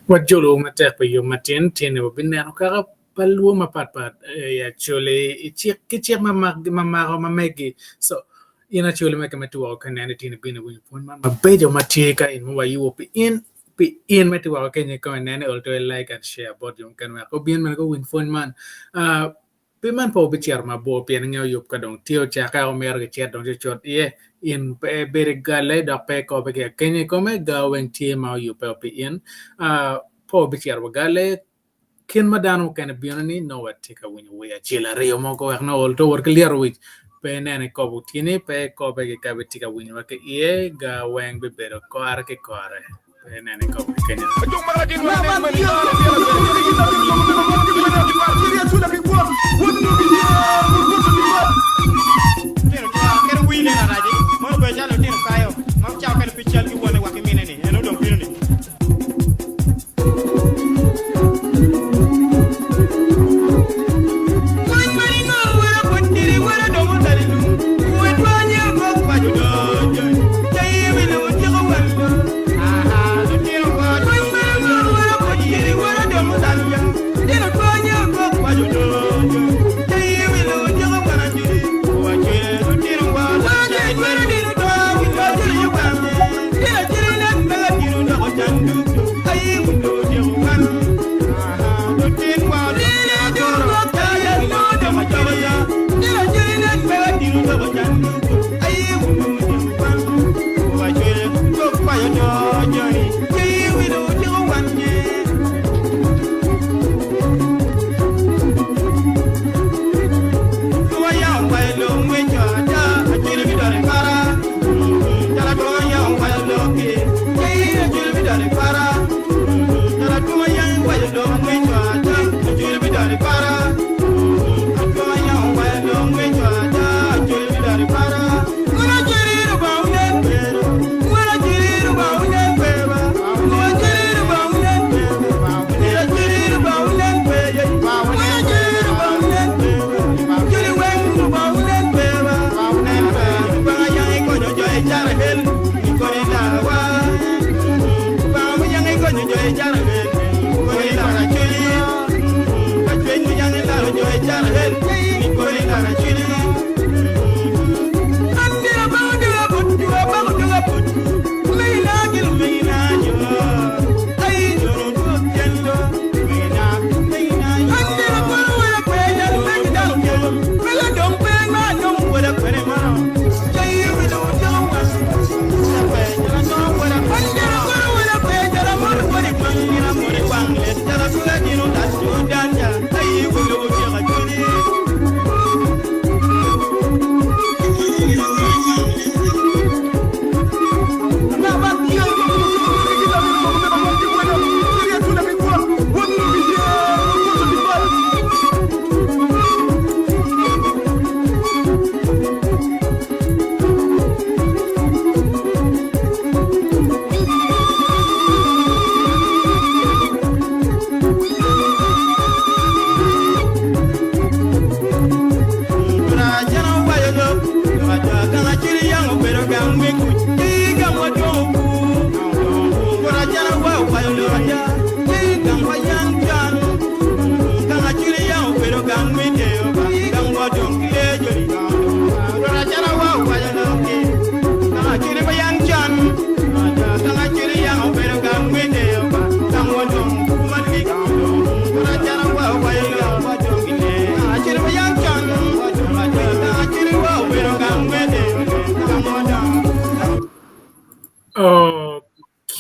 Wajolo matek pi yub matin tye ni wabineno kaka pa lwo mapatpat i Acholi i cik ki cik ma mako ma megi so in Acholi me ka twoko ka ineno itye ibino iwinyo pwony man mabeco ma tye ka in ma wayubo pi in pi in me twoko ka ineno i ol to like and share bot jo mukene wek gubin bene guwiny pwony man. Pi man pe wubicito mabor pien ingeyo yub ka dong tye ocakke omyero gicit dong cucut iye. In pe ibedo i galle dok pe ikobe ki akenyo i kome, gar weng tye ma oyubbe pi in. Pe wubicito wa galle kit ma dano mukene bino ni nongo watye ka winyo wer acel aryo mogo wek nongo ol to owot ki lyeto wic. Pe ineno ikobo tyeni, pe ikobe ki kabi itye ka winyowa ki iye, gar weng bibedo kore ki kore. Pe ineno ikobo ki kenyo.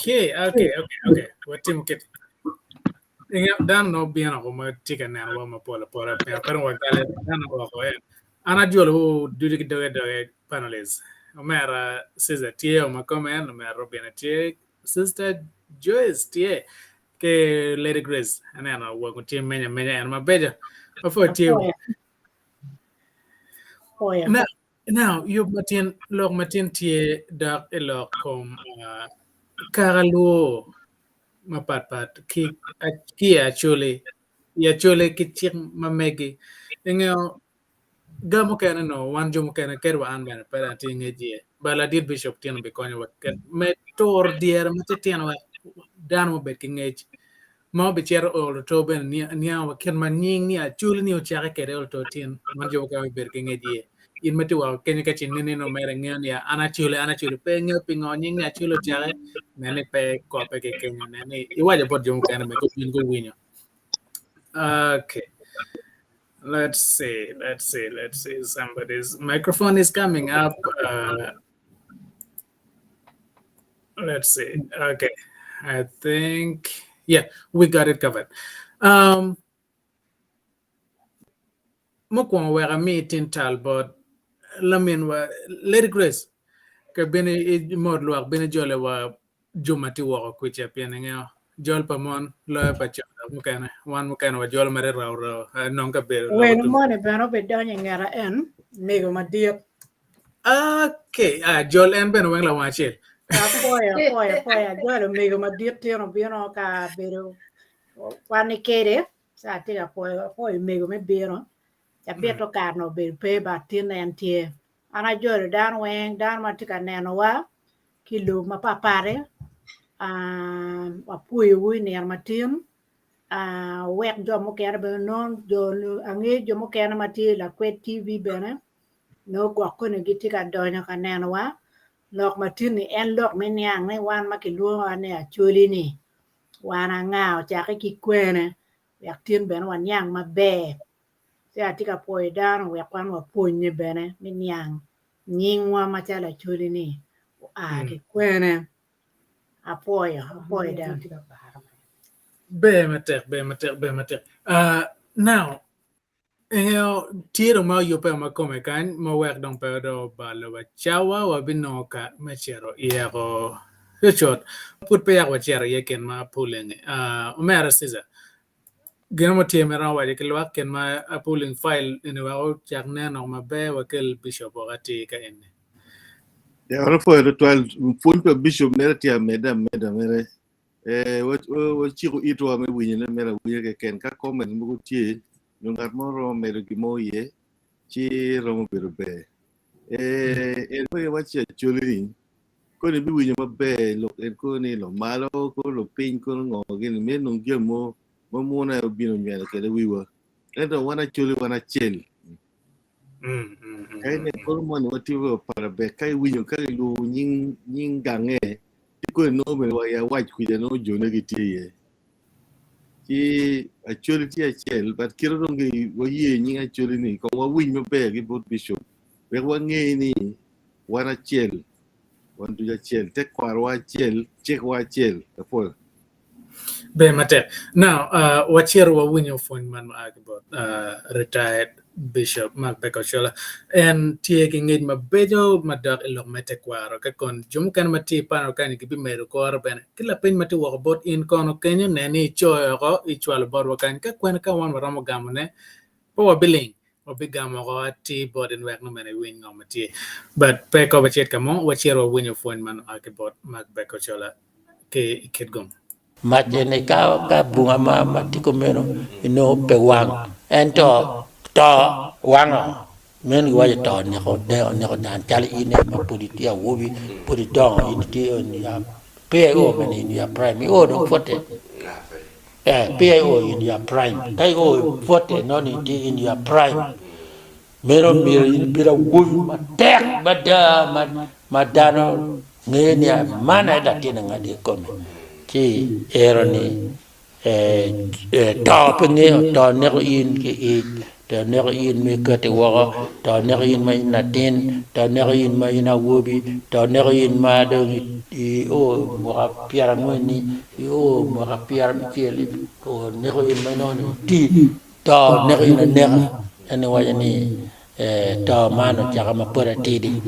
Okay, okay, okay, okay. Watimo kit. Inge dano no bino ko ma tye ka neno wa mapol apola pien pe dong wagale dano oko en. An ajolo ducu ki doge doge panelists. Omera Caesar tye o ma komen, omera Robina tye, Sister Joyce tye. Ki Lady Grace aneno wego tye meny amenya en mabeco ma pud tye. Now, now yub matin lok matin tye dok i lok kom uh, kaka luo mapatpat ki ki i Acholi i Acholi ki cik ma megi ingeyo Ga mukene nongo wan jo mukene kadi wa an bene pe dong atye ngec iye but ladit bishop tyen obikonyo wa me turo dyere matitino wek dano mubed ki ngec ma obicito olo to bene niango wa kit ma nying ni Acholi ni ocake kwede olo to tin wan jo mukene wabibedo ki ngec iye. In ma tye woko kenyo ka ce ineni nongo mere ingeyo ni an Acholi an Acholi pe ingeyo pingo nying ni Acholi ocake nen ni pe ikope ki kenyo nen ni iwaco bot jo mukene bene gubin guwinyo. Okay. Let's see, let's see, let's see. Somebody's microphone is coming up. Uh, let's see. Okay. I think, yeah, we got it covered. Um, mukwongo wek ami tin tal bot laminwa Lady Grace ka bene i mot lwak bene jole wa jo ma tye woko kwica pien ingeyo jol pa mon loyo pa co dok mukene wan mukene wajolo mere raw raw nong kabedo loko Welo tum. moni bene obidonyo i ngeta en mego madit. Okay, ah, jol en bene weng lawang acel. Apwoyo, apwoyo, apwoyo. Ajolo mego madit tin obino ka bedo kwan-ni kede. Ca atye ka pwoyo, apwoyo mego me bino. Cabit okato-ni obedo pe but tin en tye. An ajolo dano weng, dano ma tye ka nenowa ki i lobo mapatpat wapwoyowu i nino matin wek jo mukene bene onong angeyo jo mukene ma tye i lakwed TV bene nongo gwok koni gitye ka donyo ka nenowa lok matin-ni en lok me niang ni wan ma kilwongowa ni Acholi-ni wan anga ocakke ki kwene wek tin bene waniang maber ci atye ka pwoyo dano wek wan wapwonye bene me niang nyingwa macalo Acholi-ni oa ki kwene. Apwoyo, apwoyo dano. Ber matek, ber matek, ber matek. Uh, now, ingeyo tye dong ma oyubbe ma kome kany ma wek dong pe dong obalo wa cawa wabinongo ka me cito iyeko cucut. Pud pe yaka wacito iye kin ma pulling. Uh, omera Caesar, Gin mo tye ma iromo waco ki lwak kit ma pulling file eni wek ocak neno maber wakel bishop woko atir ka eni. Ya an apwoyo tutwal pwony pa bishop mere tye amedde ameda mere eh, waciko itwa me winyone mere awinya keken ka comment mogo tye nyo ngat mo romo medo gin mo iye ci romo bedo ber. Eh, en ma giwacci Acholi ni Koni ibiwinyo maber lok en kono ni lumalo kono lupiny kono ngo gini meno nong jami mo ma munu aye obino onyweno kwede wiwa ento wan Acholi wan acel ka inen kono moni watye wa parabek ka iwinyo ka gilwongo nying nying gange ci koni nongo bene wa i awac kwija nongo jone gitye iye ci Acholi tye acel but kite dong waye nying Acholi ni kong wawiny maber ki bot bishop wek wange ni wan acel, wan ducu acel, tekwarowa acel, cikwa acel. Apwoyo. Ber matek. Now, uh, wacito wawinyo pwony man ma a ki bot uh, retired Bishop Mark Baker Ochola. En tye ki ngec mabeco madok i lok me tekwaro. Ka kon jo mukene ma tye i panel kany gibimedo kore bene. Ki lapeny ma tye woko bot in kono kenyo, nen ni icoyo oko, icwalo botwa kany. Ka kwene ka wan waromo gamone, pe wabiling. Wabigamo oko atir bot in wek nongo bene iwiny ngo ma tye. But pe ko wacit ka mo, wacito wawinyo pwony man oa ki bot Mark Beck Ochola ki i Kitgum. Mac eni ka ka bunga ma ma tye kumeno inongo pe wang ento to wango meno giwaco to neko neko dano calo in aye ma pud itye awobi pud idongo in itye in ya peya io mene in ya prime io dong pwote. Eh, peya io in your prime. Ka io pwote nongo ni itye in your prime. Meno myero in ibed awobi matek mada ma, ma dano ngeyo ni man aye latin angadi kikome. Ci ero ni eh, eh, to pe ngeyo, to neko in ki ic, To neko in ma ikati woko, to neko in ma in latin, to neko in ma in awobi, to neko in ma dong io mwaka pyerangwen-ni, io mwaka pyerabicel-li, to neko in ma inongo ni iti, to neko in aneka. En iwaco ni, To man ocaka ma pud atidi.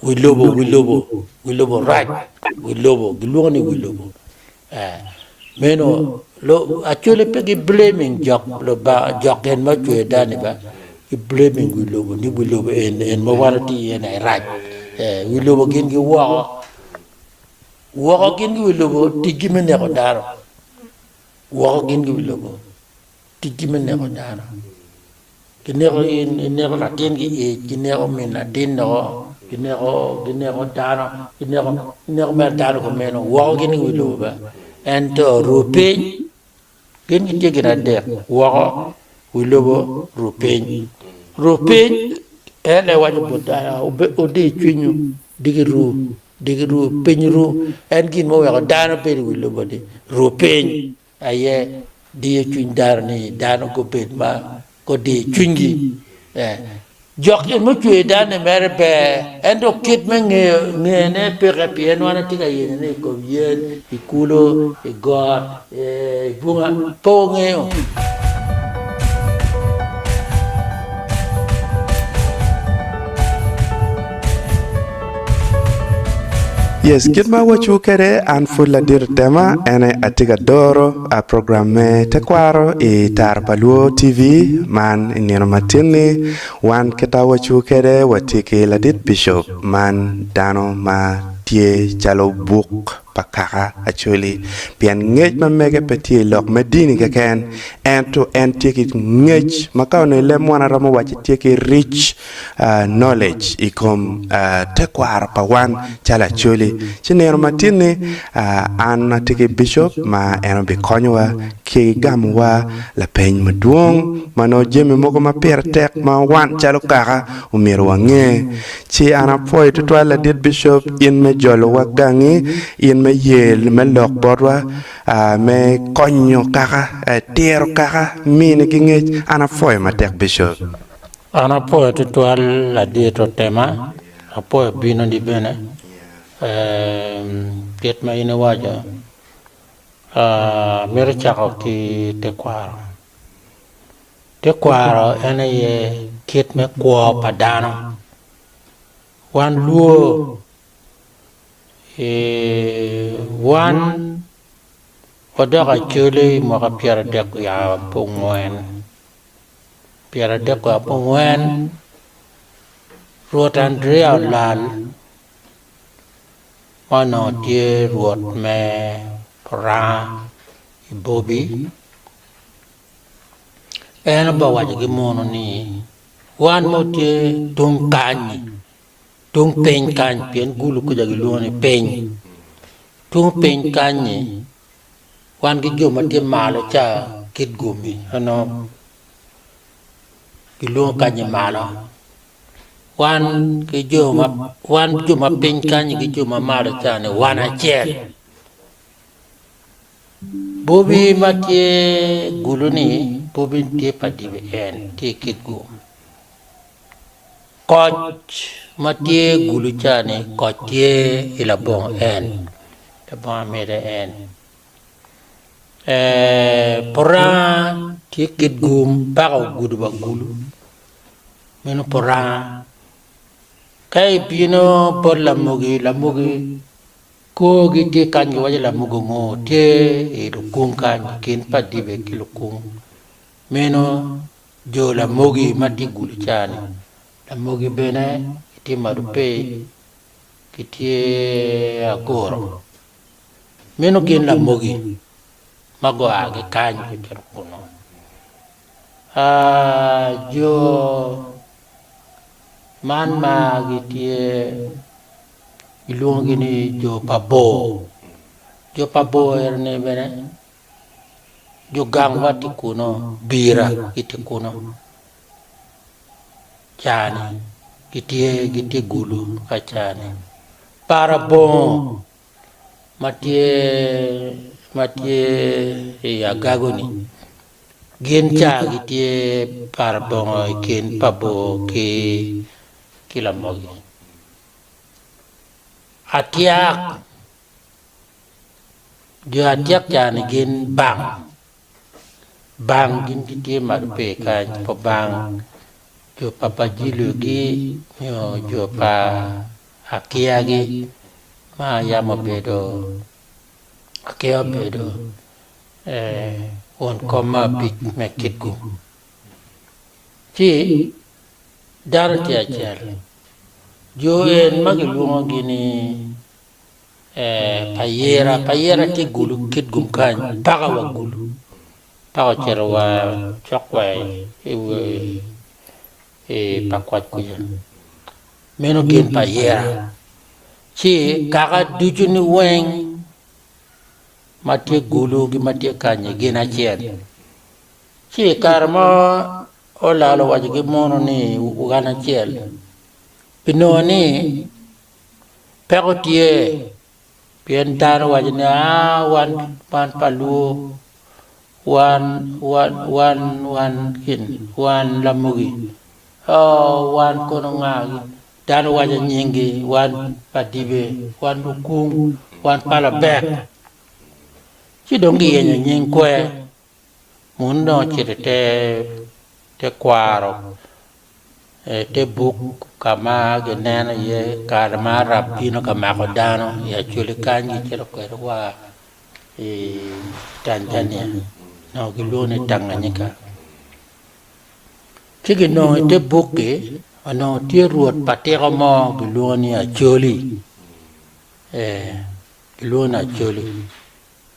Wi lobo, wi lobo, wi lobo rac, wi lobo, gilwongo ni wi lobo. Eh, meno lo actually pe gi blaming jok lubanga jok en ma ocweyo dano-ni ba gi blaming wi lobo ni wi lobo en en ma wan watye iye ni rac eh, wi lobo gin gi woko woko gin gi wi lobo ticgi me neko dano woko gin gi wi lobo ticgi me neko dano. Gineko in, gineko latin ki ic, gineko min latin doko, gineko, gineko dano, gineko, gineko mere dano kumeno, woko gin i wi lobo bene. Ento rupiny, gin gitye gin adek, woko, wi lobo, rupiny. Rupiny en aye waco bot dano, wudi cwinywu, diki ru, diki ru, piny ru, en gin ma oweko dano bedo i wi lobo-ni, rupiny. Aye diyo cwiny dano ni dano gubed ma gudiyo cwinygi. Jok gin mucweyo dano-ni mere ber, ento kit me ngeyo ngene peke pien wan watye ka yenyo ne i kom yen, i kulu, i got, i bunga, pe wangeyo. Yes, kit ma awaco kwede an pud ladit otema ene atye ka doro a program me tekwaro i Tara pa Luo TV man i nino matin-ni wan kit awaco kwede watye ki ladit Bishop man dano ma tye calo buk pa kaka Acholi pien ngec ma mege pe tye i lok me dini keken ento en tye ki ngec ma ka onongo i leb munu aromo waci tye ki rich knowledge i kom tekwaro pa wan calo Acholi. Ci nino matin-ni an atye ki bicop ma en obikonyowa ki gamowa lapeny madwong ma nongo jami mogo ma pire tek ma wan calo kaka omyero wange. Ci an apwoyo tutwal ladit bicop in me jolowa gangi, in me ye me lok botwa me konyo kaka, tiro kaka, minigi ngec. An apwoyo matek bicop. An apwoyo tutwal ladit otema, apwoyo binoni bene kit ma in iwaco amito cako ki tekwaro. Tekwaro en aye kit me kwo pa dano. Wan luo wan wadoko acholi i mwaka pyeradek wiye abongwen. Pyeradek wiye abongwen, Rwot Andrea Olal ma onongo tye rwot me Puranga i Bobi, en obe owaco ki munu ni wan ma watye tung kany-nyi, tung piny kany pien gulu kuca gilwongo ni piny, tung piny kany-nyi Wan ki jo ma tye malo ca kit gumi onongo gilwongo kany ni malo wan ki jo ma wan jo ma piny kany ki jo ma malo ca ni wan acel bobi ma tye gulu-ni bobi tye pa DBN tye i kit gum koc ma tye gulu ca-ni koc tye i labongo en. Labongo amede en puranga tye kit gum paka ogudo wa gulu meno puranga ka ibino bot lamogi lamogi korgi tye kany giwaco lamogi ongo tye i lukung kany i kin pa dibe ki lukung meno jo lamogi ma tye i gulu ca-ni lamogi bene gitye marupe. Gitye aguro. Meno gin lamogi ma gua ki kany gucito kunu. Jo man ma gitye gilwongogi ni jo pa bor, jo pa bor eni bene jo gangwa tye kunu, bira gitye kunu. Cani gitye gitye gulu ka cani parabongo ma tye ma tye i agago ni gin ca gitye parabongo i kin pa bor ki ki lamogi atyak jo atyak cani gin bang. Bang gin gitye malo pe kany po bang jo pa Bajiliogi nyo jo pa Akiagi ma yam obedo Akia obedo won kom me abic me Kitgum. Ci dano tye acel, jo en ma gilwongogi ni Payira, Payira tye i gulu Kitgum kany paka wa gulu paka ocito wa cok wa i Pakwach kuca meno gin Payira ci kaka ducu ni weng ma tye gulu ki ma tye kanyi gin acel. Ci i kare ma olalo owaco ki muno ni wan acel pi nongo ni peko tye pien dano waco ni aa wan wan pa luo wan wan wan wan gin wan lamogi oo wan kono nga dano waco nyinggi wan pa dibe wan lukung wan pa labek ci dong giyenyo nying kwer. Munu dong ocito i te kwaro te buk ka ma gineno iye kare ma Arab bino ka mako dano i Acholi kany gicito kwede wa i Tanzania nongo gilwongo ni Tanganyika ci ginongo i te buk-ki onongo tye rwot pa tiko mo gilwongo ni Acholi gilwongo ni Acholi.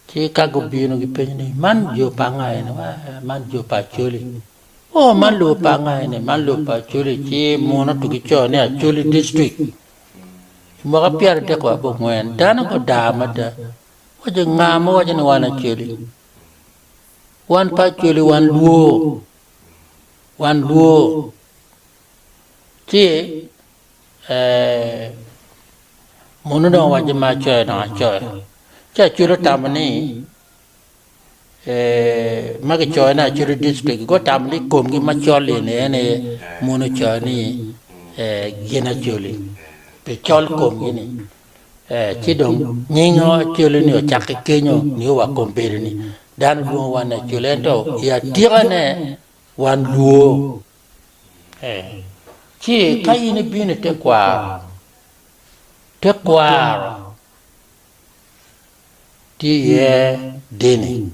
Ci ka gubino gipenyo ni, 'Man jo pa anga eni? Man jo pa Acholi. 'Oo, man lobo pa anga eni? Man lobo pa Acholi. Ci muno tugi co ni Acholi District. I mwaka pyeradek wa abongwen, dano gudaa mada. Waco, 'Nga ma waco ni wan Acholi? Wan pe Acholi, wan Lwo. Wan Lwo. Ci Munu dong owaco ma acoyo dong acoyo. Ci Acholi otamo ni ma kicoyo ni Acholi district gutamo ni komgi macol eni en aye munu ocoyo ni gin Acholi pi col komgi ni ci dong nying Acholi ni ocakke kenyo nio wa kombeddi ni dano lwongo wa ni Acholi ento i atikane wan luo. Ci ka in ibino i tekwaro, tekwaro tye iye dini,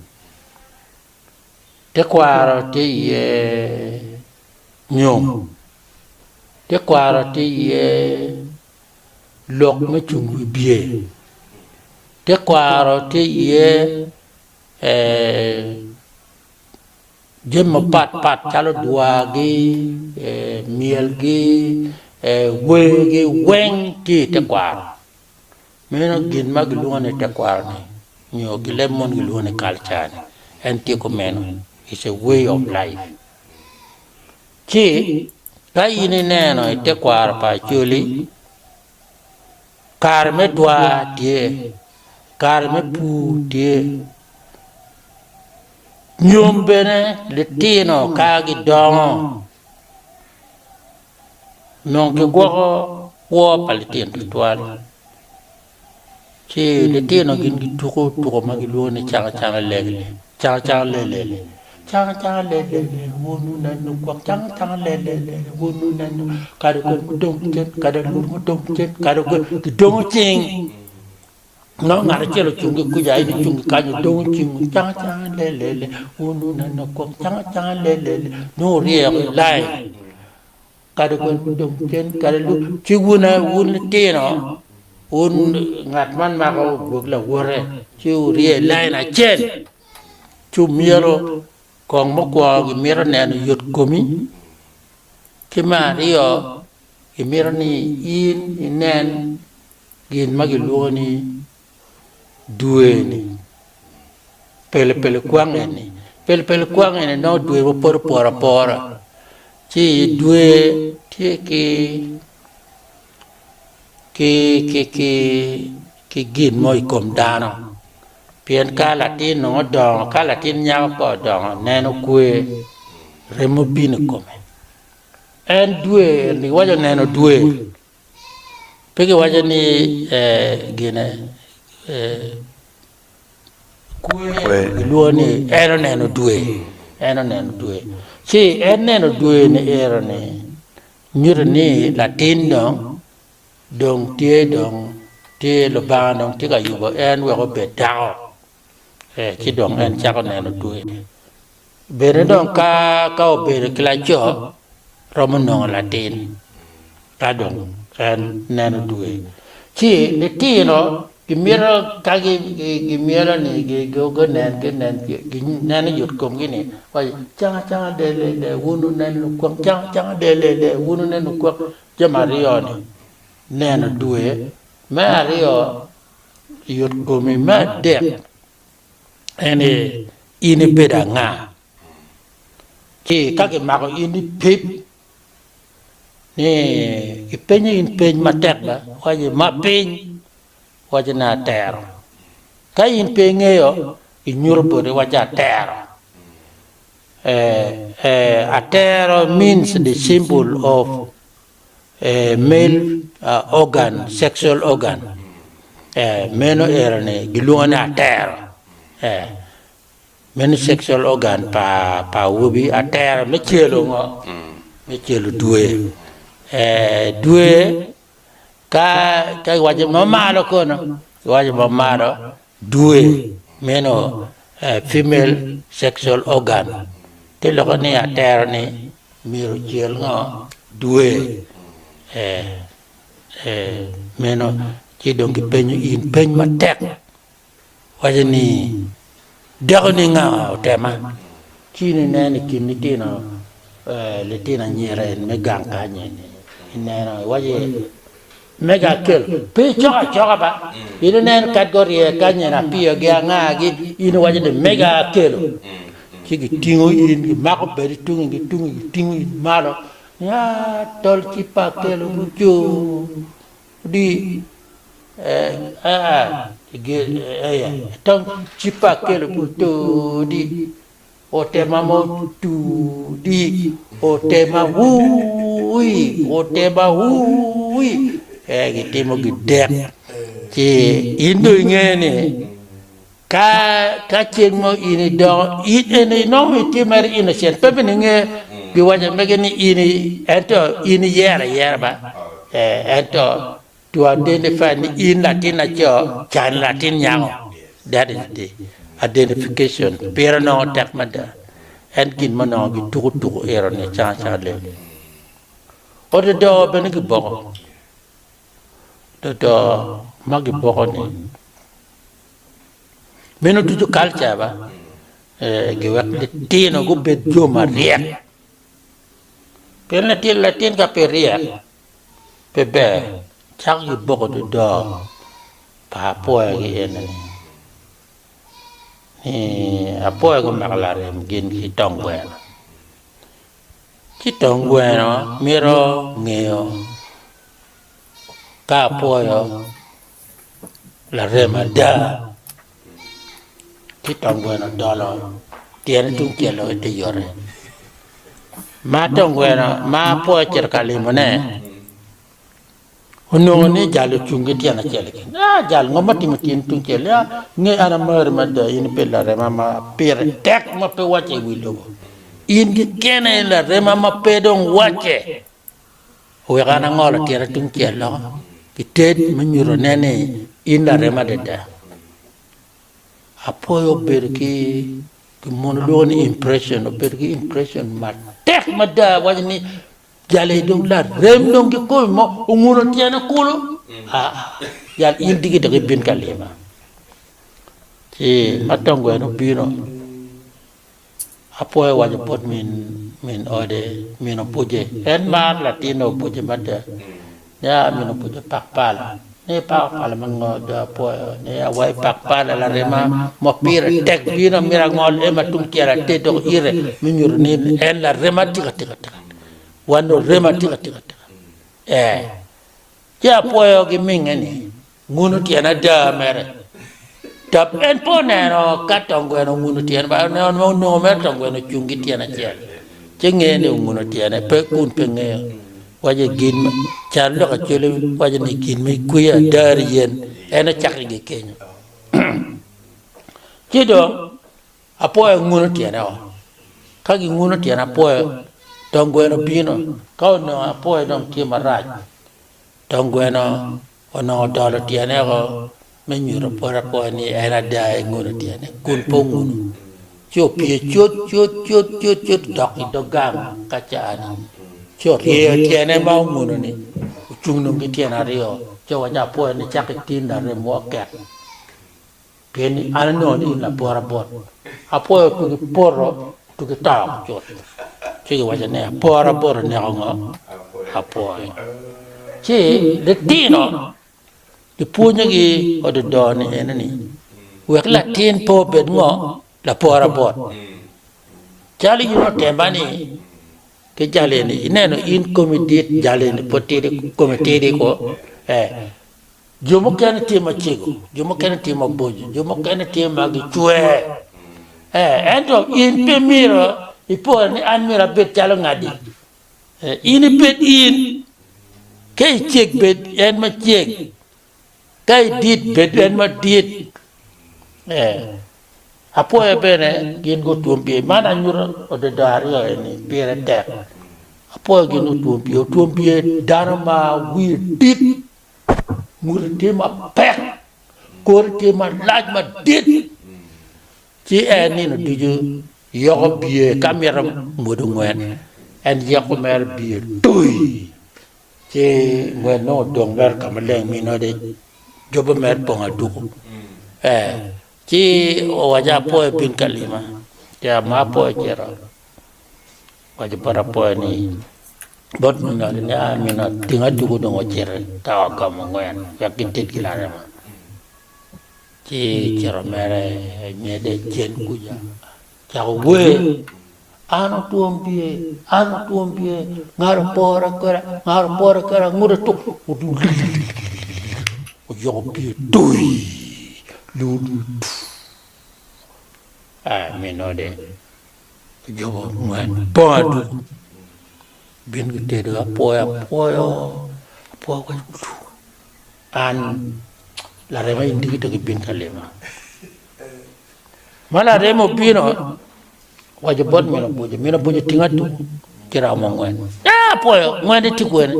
tekwaro tye iye nyom, tekwaro tye iye lok me cungo wibye, tekwaro tye iye Jami mapatpat calo dwargi, myelgi, wergi weng tye i tekwaro. Meno gin ma gilwongo ni tekwaro-ni nyo ki leb munu gilwongo ni kalca-ni en tye kumeno it's a way of life. Ci ka in ineno i tekwaro pa Acholi kare me dwar tye, kare me pur tye. Nyom bene litino ka gidongo nongo gigwoko kwo pa litino tutwal ci litino gin gituko tuko ma gilwongo ni canga canga lele canga canga lelele canga canga lelele wonu neno gwok canga canga lelele wonu neno kado gwok mudong cen kado lur mudong cen kado gwok gidongo cing. Nongo ngat acel ocung ki kuca en ocung ki kany odongo cingo canga canga lelele wunu neno kom canga canga lelele nongo oryeko i lain kadi kwede gudong cen kadi lu ci wun wun litino wun ngat man mako gwok lawote ci wurye i lain acel ci omyero kong mukwongo gimito neno yot komi ki me aryo gimito ni in inen Gin ma gilwongo ni dwe-ni, pele pele kwang eni, pele pele kwang eni nongo dwe ma pwod oporo apora ci dwe tye ki ki ki ki ki gin mo i kom dano pien ka latin nongo odongo ka latin nyako ka odongo neno kwe remo bino i kome en dwe eni waco neno dwe. Pe giwaco ni gine kwe gilwongo ni en oneno dwe, en oneno dwe. Ci en neno dwe ni ero ni nyuto ni latin dong dong tye dong tye Lubanga dong tye ka yubo en wek obed dako. Ci dong en cako neno dwe. Bene dong ka ka obedo ki laco romo nongo latin ka dong en neno dwe. Ci litino gimito ka gimyelo ni gunen gineno yot komgi ni waco canga canga de le le wun wunen lukwang canga canga de le le wun wunen lukwang jami aryo-ni neno dwe me aryo yot komi me adek en aye in ibedo anga? Ci ka kimako in ni pip ni kipenyo in peny matek ba waci ma piny waci ni atero ka in pe ingeyo kinyuto boti waci atero atero means the symbol of male organ, sexual organ meno ero ni gilwongo ni atero meno sexual organ pa awobi atero me celo ngo me celo dwe dwe ka iwaco ma malo kono iwaco ma malo dwe meno female sexual organ te loko ni atero ni myero ocel ngo dwe meno ci dong kipenyo in peny matek waco ni dako ni nga otema ci in ineno i kin litino litino anyira eni me gang kany eni ineno iwaco Mego akelo, pe icoko acoka ba, in ineno kad gurye kany eni apiyogi angagi, in iwaco ni mega akelo, ci gitingo in gimako bedi tungi gitungi gitingo in malo ni aa tol ci pe akelo guco di tol ci pe akelo guco di. Otema mo tu di otema wuui otema wuui ee gitimo gidek ci in dong inge ni ka ka ceng mo in idongo in eni inongo itye mere innocent pe bene inge giwaco mege ni in ento in iyero ayera ba ee ento To identify ni in latin laco can latin nyako that is the identification pire nongo tek mada en gin ma onongo gituko tuko ero ni canga canga lel ododo bene giboko ododo ma giboko ni meno ducu culture ba giwek litino gubed jo maryek pien latin latin ka pe ryek Pe ber cako ki boko dodoo pa apwoyogi eni ni apwoyo gumako larem gin ki tong gweno ci tong gweno mito ngeyo ka apwoyo larem ada ci tong gweno odolo tyene tung cel dok ite yote ma tong gweno ma apwoyo ocito ka limone onongo ni jal ocung ki tyene acel keken aa jal ngo ma otimo tyeni tung cel aa nge an amari mada in ibedo larema ma pire tek ma pe wacce i wi lobo in keken aye larema ma pe dong wacce. Oweko an angolo tyena tung cel loko ki ted me nyuto ne ni in larema adada. Apwoyo obedo ki gin mono lwongo ni impression, obedo ki impression matek mada waco ni jal eni dong larem dong kikomi mo onguno tyene kulu aa jal in diki dok ibin ka lima. Ci ma tongo en obino. Apwoyo waco bot min ode, min obuce, en maro latinne obuce mada, ni aa min obuce pak pala, ni ipako pala me ngo do apwoyo, ni awa ipak pala larema mo pire tek bino myero angol ema tung cel ated dok ire me nyuto ni en larema tika tika tika, wan orema tika tika tika ee ci apwoyo gi minge ni Nguno tyene ada mere. Dok en pe oneno ka tongweno onguno tyene ba oneno onongo mere tongweno ocung ki tyene acel. Ci ngeyo ni onguno tyene pe kun pe ngeyo. Waco gin ma cal lok acwele waco ni gin ma ikweyo adari yen en ocakke ki kenyo. Ci dong apwoyo nguno tyene o. Ka ginguno tyene apwoyo tongweno bino ka onongo apwoyo dong tye marac tongweno onongo odolo tyene o. me nyuto bot apoya ni en ada enguno tyene kun pe onguno ci opye cut cut cut cut cut odok i dog gang ka caa-ni ci oryeyo tyene ma onguno-ni ocung dong ki tyene aryo ci owaco apoya ni cak itin laremwa oket pien ni an anongo ni in lapora bot apwoyo tugi poto tugi to cut ci giwaco ni apora bot oneko ngo apwoyo ci litino Gipwonyogi ododo ni ene ni, wek latin pe obed ngo? Lapora bot. Calo in otemba ni ki jali-ni, ineno in komi dit, jali-ni pud tidi, kome tidi ko, eh, jo mukene tye macego, jo mukene tye maboco, jo mukene tye ma gicwe, eh, ento in pe myero ipore ni an myero abed calo ngadi. In ibed in, ka iceg bed en maceg, ka idit bed en madit. Apwoyo bene gin gutwom pye, man anyuto ododo aryo eni pire tek. Apwoyo gin gutwom pye, otwom pye dano ma wiye dit, ngute tye mapek, kore tye malac madit, ci en nino ducu Yoko biye ka mito mwodo ngwen, en yeko mere biye tui, ci ngwen nongo odong mere ka maleng mino de jobo mere pong aduku. Ee, ci owaco apwoyo bin ka lima, ci ma apwoyo cito, owaco bot apwoyo ni, bot minode ni a mino ting aduku dong ociti ka ogamo ngwen wek gited ki larema. Ci cito mere nyede cen kuca, cako wer, An otwom pye, an otwom pye, ngat opora kweda, ngat opora kweda, ngute tuk, oyoko pye tui, ludu aa min ode ojobo ngwen pong aduku, bin gitedo apwoyo apwoyo, apwoyo An larema in diki dong ibin ka lima. Ma larema obino, owaco bot min obuco, min obuco tinga tuku ci romo ngwen. Aa apwoyo, ngwende tye kwene?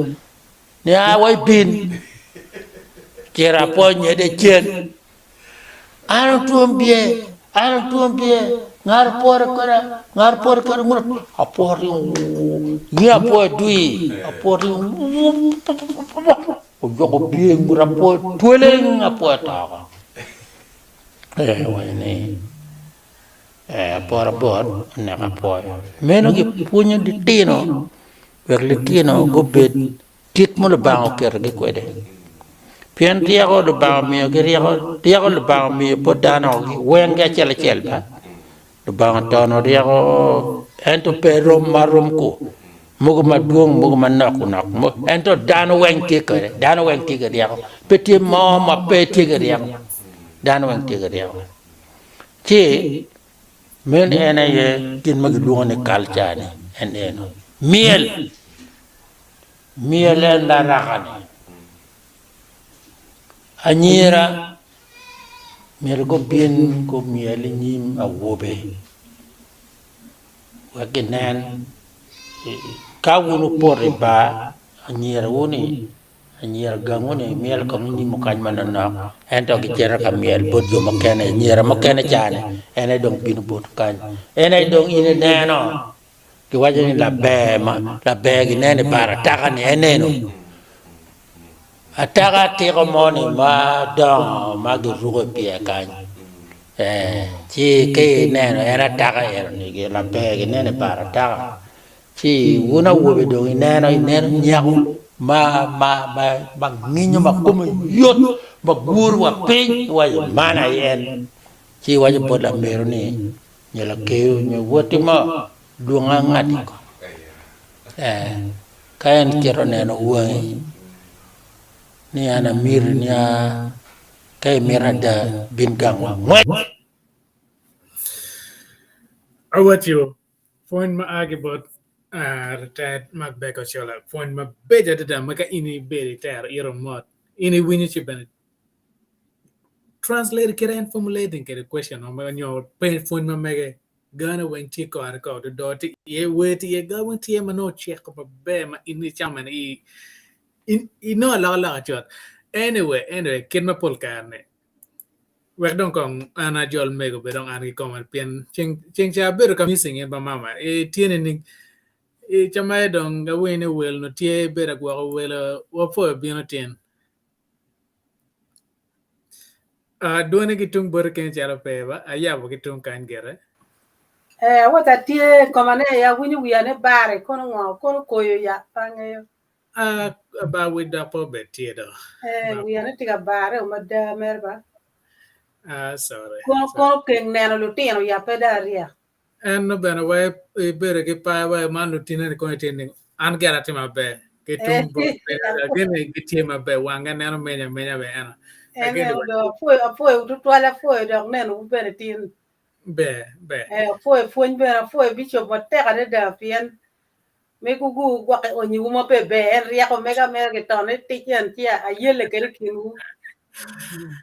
Ni aa wa ibin. Cito apwoyo nyede cen. An otwom bye, an otwom bye, ngat opwore kweda, ngat opwore kweda, ngut apwore ngi apwoyo dwi, apwore Ojuko pye ngut apwoyo tweleng apwoyo oto oko. Ee, owaco ni, Ee, apora bot oneko apwoyo. Meno gipwonyo litino wek litino gubed kit ma Lubanga oketogi kwede. Pien ryeko Lubanga omiyogi ryeko, ryeko Lubanga omiyo bot dano weng ki acel acel ba. Lubanga otono ryeko ento pe rom ma rom ku, mogo madwong mogo manok nok, ento dano weng tye kwede, dano weng tye ki ryeko, pe tye mo ma pe tye ki ryeko, dano weng tye ki ryeko. Ci meno en aye gin ma gilwongo ni kalca-ni en eno, myel, myel en laraka-ni, anyira Myero gubin gumyel i nyim awobe wek ginen ka wun wupoto i bar anyirawu-ni anyira gangwu-ni myelo kong i nyimwu kany manoknok ento gicito ka myel bot jo mukene anyira mukene ca-ni en aye dong bino botwu kany en aye dong in ineno giwaco ni laber ma laber gineno i bar ataka-ni en eno. Ataka atiko moni ma dongo ma giruko i pye kany ci ka ineno en ataka eno-ni laber gineno i bar ataka ci wun awobe dong ineno ineno nyako ma nginyo ma kome yot ma guro wa piny iwaco man aye en ci iwaco bot lameru ni nyo lakeyo nyo woti mo lwonga ngati ko. Ka en cito neno wangi ni an amiti nia ka imito ada bin gangwa ngwec. Awacciwu, pwony ma a ki bot retired Mark Baker Ochola, pwony mabeco adada ma ka in ibedo itero ito mot, in iwinyo ci bene translate kite en formulating kwede question nyo pwony ma mege. Gane weng tye kore kore dodoo tye iye wer tye iye ga weng tye ma nongo oceko maber ma in icamo ene i inongo alokaloka cut anyway anyway kit ma pol kare ni. Wek dong kong an ajol mego be dong an kikoma pien ceng ceng ca abedo ka missing in ba mama itye nining i camaye dong awinyo ni wel no tye ibedo agwoko welo wapwoyo bino tin. Dwone ki tung boti kenyo calo pe ba ayabo ki tung kany gire. Eh awot atye koma ne awinyo wiya ne bare kono ngo kono koyo ya pe angeyo. Bar wic dok pe obed tye do. Eh, wiya ni tye ka bare o mada mere ba. Ah, sorry. Kono kono keng neno lutino ya pe da aryek. En no bene wa ibedo ki par wa man lutine ni kono tye ni an gira atye maber. Ki tung bot agene gitye maber wange neno menya menya be eno. En eno do apwoyo apwoyo tutwal apwoyo dok neno wu bene tin. Ber ber. Eh apwoyo pwony bene apwoyo bishop matek adada pien Mego gugwokke onyiwu ma pe ber, en ryeko mega mere gitone tic en ci ayelle kede i kinwu.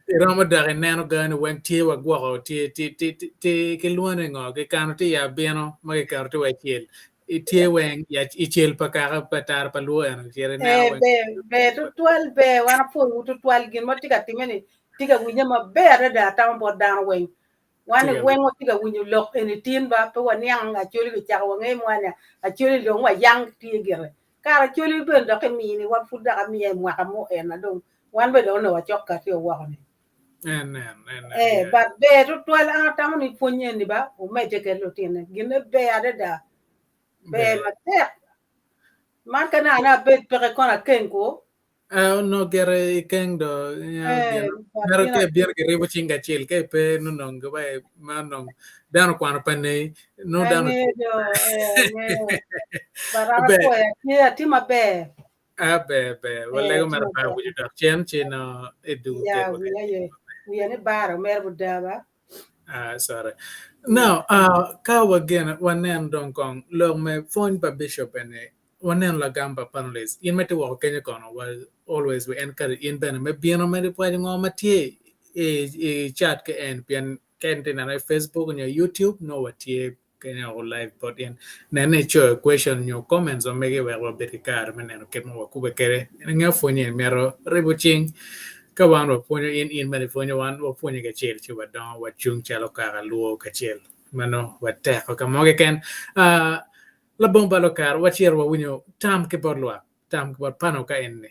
Iromo dok ineno gani weng tye wagwoko tye tye tye tye kilwongo ni ngo kikano tye i abino ma kiketo tye wa i cel tye weng i cel pa kaka pa tara pa luo eno cit ineno Eh, weng. ber ber tutwal ber wan apwoyowu tutwal gin ma tye ka timme ni tye ka winye maber adada atamo bot dano weng Wan Tye ka weng watye ka winyo lok eni tin ba pe waniang Acholi kicako wangeyo mwa ni Acholi dong wayang tye gire. Kara Acholi bene dok imini wa pud dok amiya i mwaka mo en dong wan bene dong onongo wacok kati woko ni. En en en en Eh, yeah. but ber tutwal an atamo ni pwony eni ba omedde kede lutine gine ber adada ber Ber. matek man ka naka abed peke kono akeng ko Eh, onongo gire i keng do Eh, mero ke bino giribo cing kacel ka ipe nongo ba ma nongo dano okwano pa nei nongo dano Angeyo, eh, angeyo. But an ber apwoyo atye atye maber. ah ber ber Eh, walego atye mere pa maber. wico dok cen ci no edugo Ya, kedwa wiya ye. Wiya ni bara omera buda ba. Ah, sorry. Now, uh, ka wageno wanen dong kong lok me pwony pa bishop eni Waneno lagam pa panelists. In ma itye woko kenyo kono, wa always we encourage in bene me bino mere pwaco ngo ma tye i, i chat ki en pien ka in itye neno i Facebook nyo YouTube nongo watye kenyo woko live bot in. Nen ni icoyo question nyo comments ma megi wek wabed ki kare me neno kit ma wakube kwede. In ingeyo pwonye ni mito ribo cing. Ka wan wapwonyo in, in bene ipwonyo wan, wapwonye kacel ci wadongo wacung calo kaka luo kacel. Meno wateko ka mo keken. Uh, Labongo balo kare, wacito wawinyo tam ki bot lwak, tam ki bot pano ka enni.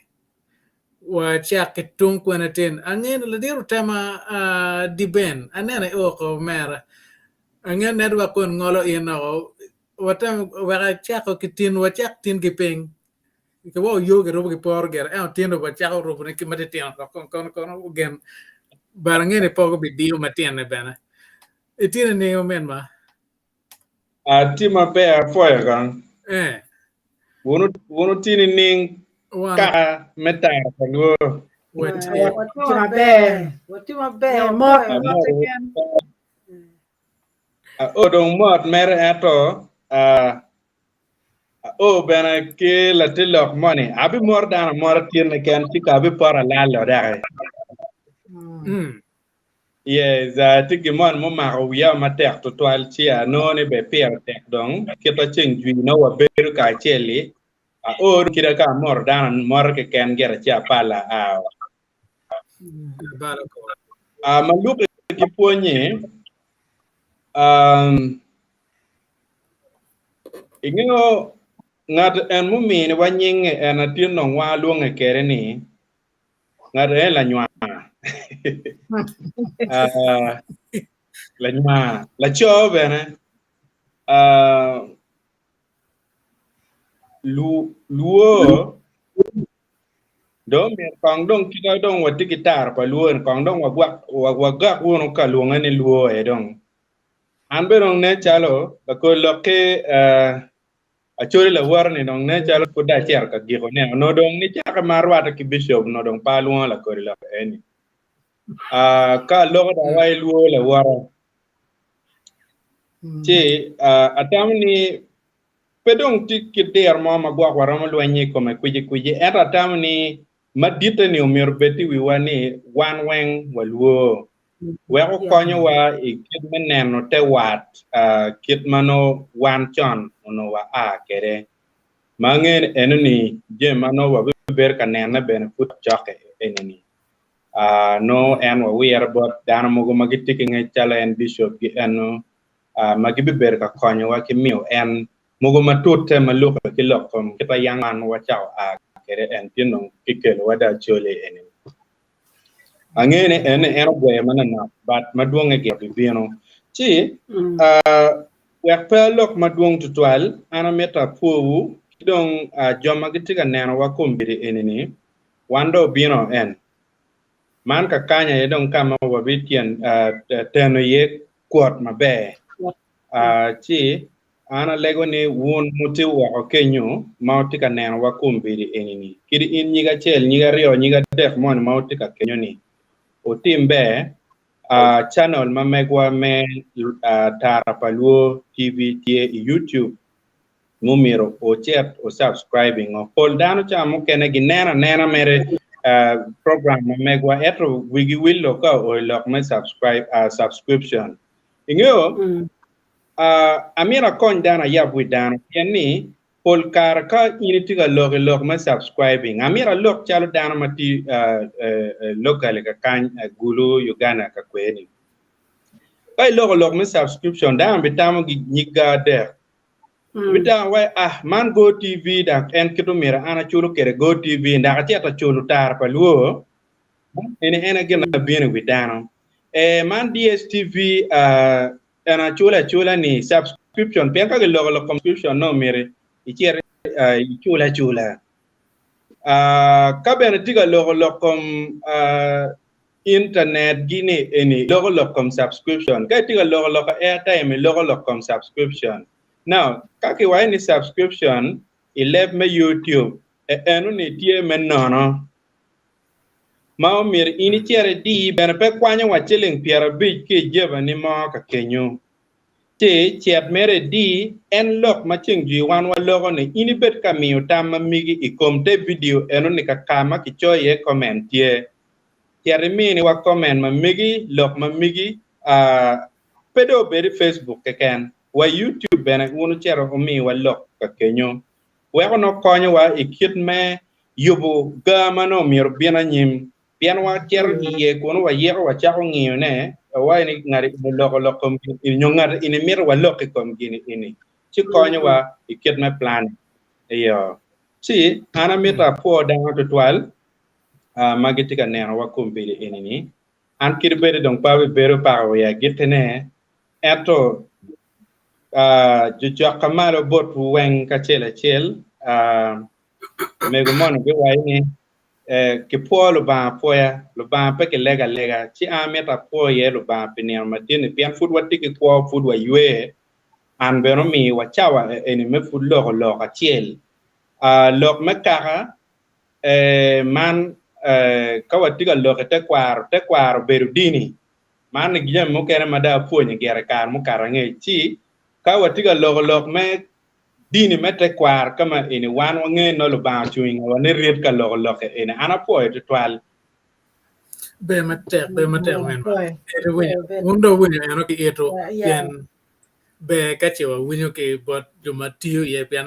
Wacak ki tung kwene tin. Angeyo ni ladit otema uh, di Ben, aneno i oko omera. Angeyo network kun ngolo in oko. Watemo wek acako ki tin, wacak tin ki piny. Ki wa oyo girubo ki poro gire, ento tin dong wacako rubone ki matitino dok kono kono kono gen. But angeyo ni poko bidiyo matine bene. Itine ningo min ma? Atye maber apwoyo kong. Eh. Wun wun wutye nining Wan kaka me tara pa luo? watye. Watye maber. Watye maber. Nyo mot. Amot. Ao dong mot mere ento ah, ao bene ki latin lok moni abimoro dano amora tin keken ci ka abipoto alal odaki. Mm. Yes, tye gin moni mumako wiya matek tutwal ci anongo ni bene pire tek dong kita ceng jwi nongo wabedo kacel-li aor kite ka amoto dano amota keken gire ci apala aa uh, ma lubbe ki pwonye um, ingeyo ngat en muminiwa nyinge en atin dong wan alwonge kwede ni Ngat en lanywar. uh, lanywar. Laco bene. Uh, lu, luo dong myero kong dong kita dong watye ki tara pa luo ni kong dong wagwak wagak wunu ka lwonge ni luo e dong. An bene dong nen calo lakol lok ki uh, Acholi lawote ni dong nen calo pud dong acito ka giko ne onongo dong nicake ma arwatte ki bishop onongo dong pe alwongo lakodi lok eni. Uh, ka aloko dong wa ilwo lawote ci uh, atamo ni pe dong tye kit diro mo ma gwok waromo lweny i kome kwicikwici ento atamo ni maditte ni omyero obed i wiwa ni wan weng walwor wek okonyowa i kit me neno te wat kit ma nongo wan con onongo wa a kwede. Ma angeyo ni eno ni jami ma nongo wabibedo ka nene bene pud cokke eni ni. Nongo en wawire bot dano mogo ma gitye ki ngec calo en bishop gi eno ma gibibedo ka konyowa ki miyo en mogo matute ma lukke ki lok kom kit ma yang wan wacako a kwede en pien dong kikelowa dong Acholi eni. Angeyo ni en en ogweyo manonok but madwonge gire bibino. Ci wek pe alok madwong tutwal, an amito apwowu ki dong jo ma gitye ka nenowa kombeddi eni-ni, wan dong obino en. Man kakany aye dong ka ma wabityen teno iye kwot maber. Ci an alego ni wun wutye woko kenyo ma wutye ka nenowa kombeddi eni-ni, kadi in nyig acel, nyig aryo, nyig adek moni ma wutye ka kenyo-ni, wutim ber. Channel ma megwa me Tara pa Luo TV tye i YouTube mumyero wucit wu subscribing-o. Pol dano ca mukene gineno anena mere program ma megwa ento wigi willo ka oo i lok me subscription. Ingeyo, amito akony dano ayab wi dano pien ni pol kare ka in itye ka lok i lok me subscribing, amito alok calo dano ma tye locally kakany Gulu, Uganda ka kweni. Ka iloko lok me subscription, dano bitamo nyig ga adek. Bitamo wai, ah, man Go TV dok en kit omyero an aculo kwede Go TV dok acito aculo tara pa luo. Eni en aye gin ma bino i wi dano. Eh, man DSTV, ah, en acula acula ni subscription, pien ka giloko lok kom subscription nongo myero icit ah, icul acula. Ah, ka bene tye ka loko lok kom ah, internet gi ni eni loko lok kom subscription. Ka itye ka loko lok airtime iloko lok kom subscription. Now, ka kiwaco ni subscription i leb me YouTube, e eno ni tye me nono. Ma omyero in icit idi bene pe kwanyo wa ciling 50 ki i jebani mo ka kenyo. Ci cet mere idi en lok ma ceng jwi wan waloko ni in ibed ka miyo tam ma migi i kom te vidio eno ni ka ka ma kicoyo iye comment tye. Cet imini wa comment ma megi, lok ma megi, pe dong obed i Facebook keken, wa i YouTube bene wun wucito wumi wa lok ka kenyo. Weko nongo konyowa i kit me yubo ga ma nongo myero obin anyim. Pien wacito iye kunu wayiko wacako ngiyo ne, wawaco ni ngat eni oloko lok kom gin eni nyo ngat eni mito walok i kom gin eni, ci konyowa i kit me planning. Iyo. Ci an amito apwo dano tutwal ma gitye ka nenowa kombeddi eni-ni. An kadi bed dong pe abibedo paka wa i agikkine, ento jojokka malo botwu weng kacel acel. Mego moni biwaco ni, Kipwo Lubanga apwoya, Lubanga pe kilego alega. Ci an amito apwo iye Lubanga pi nino madit-ni, pien pud watye ki kwo, pud waywe. An bene omiyowa cawa eni me pud loko lok acel. Lok me kaka man, ka watye ka lok i tekwaro, tekwaro obedo dini. Man jami mukene ma dong apwonyo gire i kare mukato angec. Ci ka watye ka loko lok me dini me tekwaro ka ma eni, wan wangeyo nongo Lubanga ocung i ngewa ni rit ka loko lokke eni. An apwoyo tutwal. Ber matek, ber matek ominwa. Wun dong wuwinyo eno ki itu pien ber ka ce wawinyo ki bot jo ma tiyo iye pien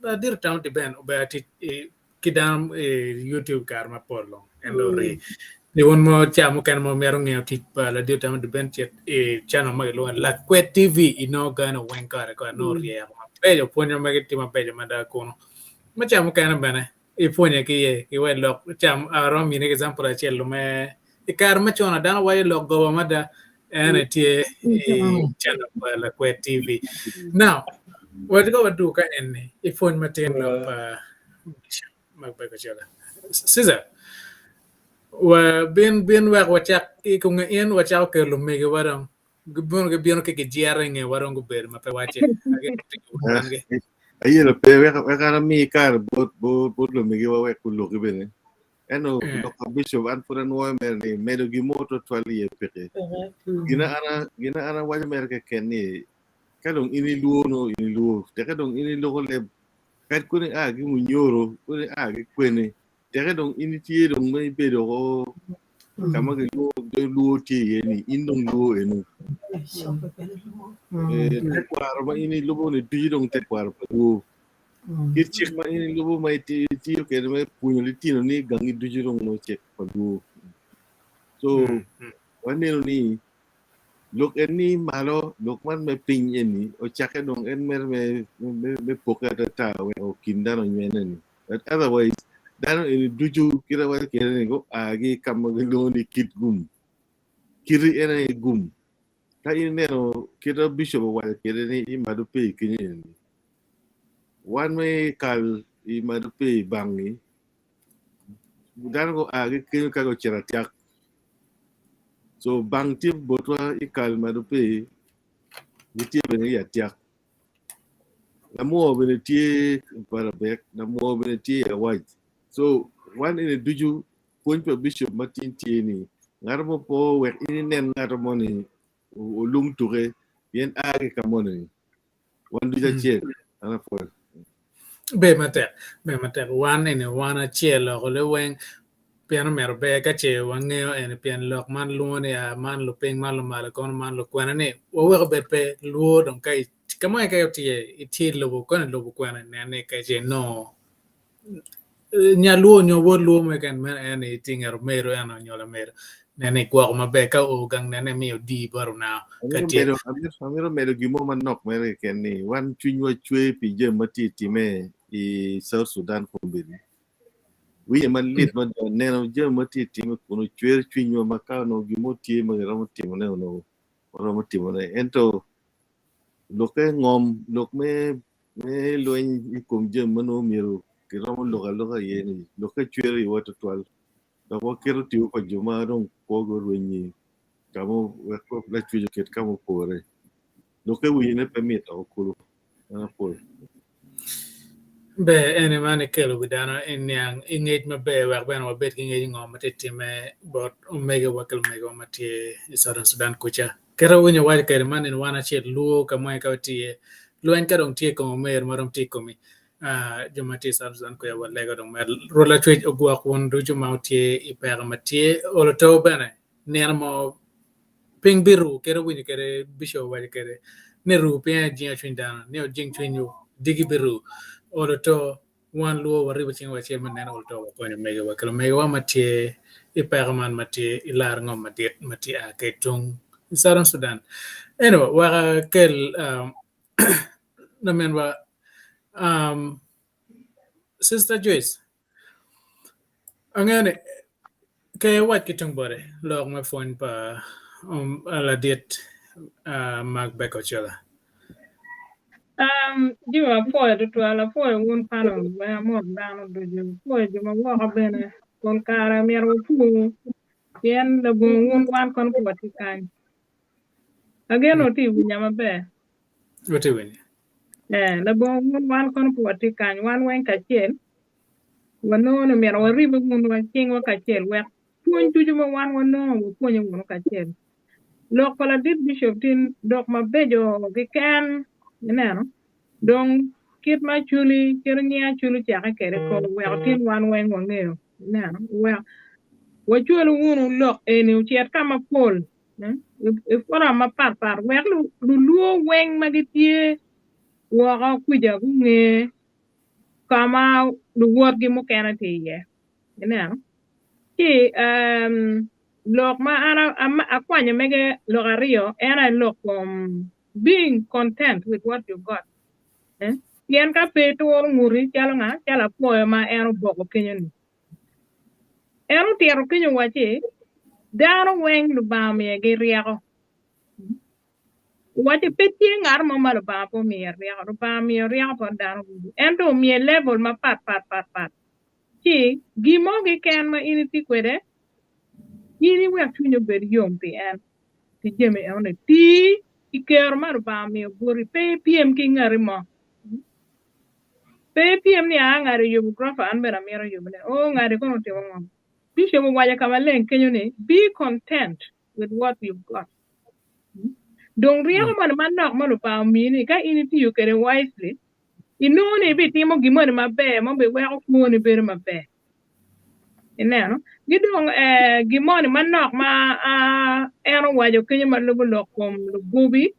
ladit Otamo Diben obedo tic ki dano i YouTube kare mapol dong en dong ori. Pi wun mo ca mukene ma wumito ngeyo tic pa ladit Otamo Diben cit i channel ma kilwongo ni Lakwed TV inongo gane weng kore kore nongo oryeko mabeco pwony ma mege tye mabeco mada kunu. Ma ca mukene bene ipwonye ki iye iwe lok ca aromo mini example acel me i kare macon dano waco lok goba mada en aye tye i channel pa Lakwed TV. Now, watye ka wadwogo ka eni i pwony matin lok pa Bishop Mark Baker Cola. Caesar, wa bin bin wek wacak i konge in wacako kelo lumegiwa dong gibino gibino ki gijero i ngewa dong gubedo ma pe wacce. Ayelo pe wek wek an ami kare bot bot lumegiwa wek guloki bene. Ento lok pa bishop an pud anwoyo mere ni medo gin mo twatwal iye peke. Gina an gina an awaco mere keken ni ka dong in ilwor nongo in ilwor teke dong in iloko leb kadi koni a ki munyoro koni a ki kwene teke dong in itye dong ma ibedo ko ka ma gilwor jo luo tye iye ni in dong luo eno. Eh, tekwaro ma in ilubo ni ducu dong tekwaro pa luo. Kit cik ma in ilubo ma itiyo kwede me pwonyo litino ni gangi ducu dong nongo cik pa luo. So waneno ni lok en-ni malo, lok man me piny eni ocakke dong en mere me, me, me pokke atata weko kin dano onywene-ni. But otherwise, dano eni ducu kite waco kwede ni gua ki ka ma gilwongo ni kit gum. Kiti en aye gum. Ka in ineno kit ma bicop owaco kwede ni imado pee kenyo eni, wan ma i kal imado pee i bangi, dano gua ki kenyo ka gucito atyak. So bang tye botwa i kal malo pii gitye bene i atyak. Lamwor bene tye i Parabek, lamwor bene tye i Awac. So wan eni ducu pwony pa bishop ma tin tye ni ngat mo pe owek in inen ngat mo ni olung tuke pien a ki ka moni. Wan ducu acel. An apwoyo. Ber matek, ber matek. Wan eni wan acel loko liweng pien omyero ber ka ce wangeyo eni pien lok man lwongo ni a man lupiny man lumalo kono man lukwena ni waweko bed pe lwor dong ka ka mo keken itye itye i lobo kono i lobo kwena inen ni ka ce inongo Nya lwo nyo wod lwo mo keken meno en ni tye i nget omeru eno nyo lameru nen ni igwoko maber ka oo gang nen ni imiyo odii bot onao ka Amito tye. medo, amito, amito medo gin mo manok mere keken ni wan cwinywa cwer pi jami ma tye time i South Sudan kombeddi. Winye malit mada neno jami ma tye time kunu cwero cwinywa ma ka onongo gin mo tye ma giromo timone onongo waromo timone ento lokke ngom lok me Me lweny i kom jami ma nongo myero kiromo lok aloka iye ni, lokke cwero iwa twatwal, dok waketo tipo pa jo ma dong kwogi orweny-nyi ka mo wek Lacwec oket ka mupore. Lokke winyone pe mit oko kulu. En apwoyo. Ber eni man ikelo wi dano i niang i ngec maber wek bene wabed ki ngec i ngo ma tye timme bot omegiwa ki lumegiwa ma tye i Southern Sudan kuca. Kit ma winyo waco kwede man nino wan acel lwor ka mo ka watye iye. Lweny ka dong tye i kom omeru ma dong tye i komi, jo ma tye i South Sudan kwede walego dong mere Rwot Lacwec ogwok wun ducu ma wutye i peko ma tye. Olo to bene nino mo piny biru kit ma winyo kwede Bishop owaco kwede ni ru piny aye jingo cwiny dano ni ojing cwinywu diki biru. Olo to Wan lwor waribo cingwa acel me neno ol to wakonyo omegiwa ki lumegiwa ma tye i peko man ma tye i lar ngom madit ma tye a ki tung i Southern Sudan. Anyway, wek akel um, laminwa um, Sister Joyce. Angeyo ni ka iwac ki tung bote lok me pwony pa ladit Mark Baker Ochola. Jami apwoyo tutwal, apwoyo wun panel weng amot dano ducu, apwoyo jo ma woko bene pol kare myero wapur pien labongo wun wan kono pe watye kany. Ageno wutye ka winya maber. Watye winyo. Ee, labongo wun wan kono pe watye kany, wan weng kacel wanongo ni myero waribbe wunu cingwa kacel wek pwony ducu ma wan wanongo wapwonye wunu kacel. Lok pa ladit bicop tin dok mabeco keken, ineno, dong kit ma Acholi, kit nying Acholi ocakke kwede ko weko tin wan weng wangeyo, ineno, wek wacwalo wunu lok eni ocit ka mapol i forum mapat pat wek lulwo weng ma gitye woko kwica gunge ka ma luwotgi mukene tye iye. Ineno? Ci lok ma an akwanyo mege lok aryo en aye lok kom being content with what you got. Pien ka pe ituro nguti calo nga? Calo apwoyo ma en oboko kenyo-ni. En otito kenyo owacci dano weng Lubanga omiyogi ryeko. Owacci pe tye ngat mo ma Lubanga pe omiye ryeko. Lubanga omiyo ryeko bot dano ducu, ento omiye level mapat pat pat pat. Ci gin mo keken ma in itye kwede, in iwek cwinyi obed yom pi en, pi jami enoni. Ti i kero ma Lubanga omiyo boti, pe ipyem ki ngati mo. Pe ipyem ni, 'Aa, ngati oyubo gurofa, an bene amito yubone. Oo, ngati kono otimo ngo? Bicop owaco ka maleng kenyo ni, 'Be content with what you've got. Dong ryeko moni manok ma Lubanga omini, ka in itiyo kwede wisely, inongo ni ibitimo gin moni maber ma biweko kwoni bedo maber. Ineno? Ki dong eh, gin moni manok ma ah, en owaco kenyo ma lubo lok kom lubobi,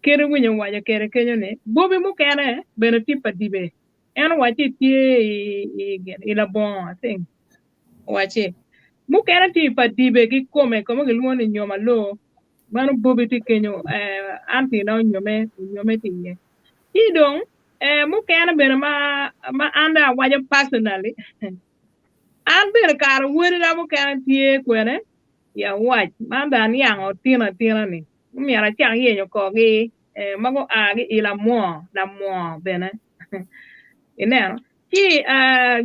kit iwinyo owaco kwede kenyo ni, bobi mukene bene tye pa dibe. En owacci tye i, i, i labongo, I think. Owacci. Mukene tye i pa dibe kikome ka ma gilwongo ni nyom aloo meno Bobi tye kenyo anti na onyome onyome tye iye. Ci dong mukene bene ma ma an dong awaco personally an bene kare wadina mukene tye kwene i awac man dong aniango tino atina ni myero acak yenyo korgi ma gua ki i lamwo lamwo bene ineno ci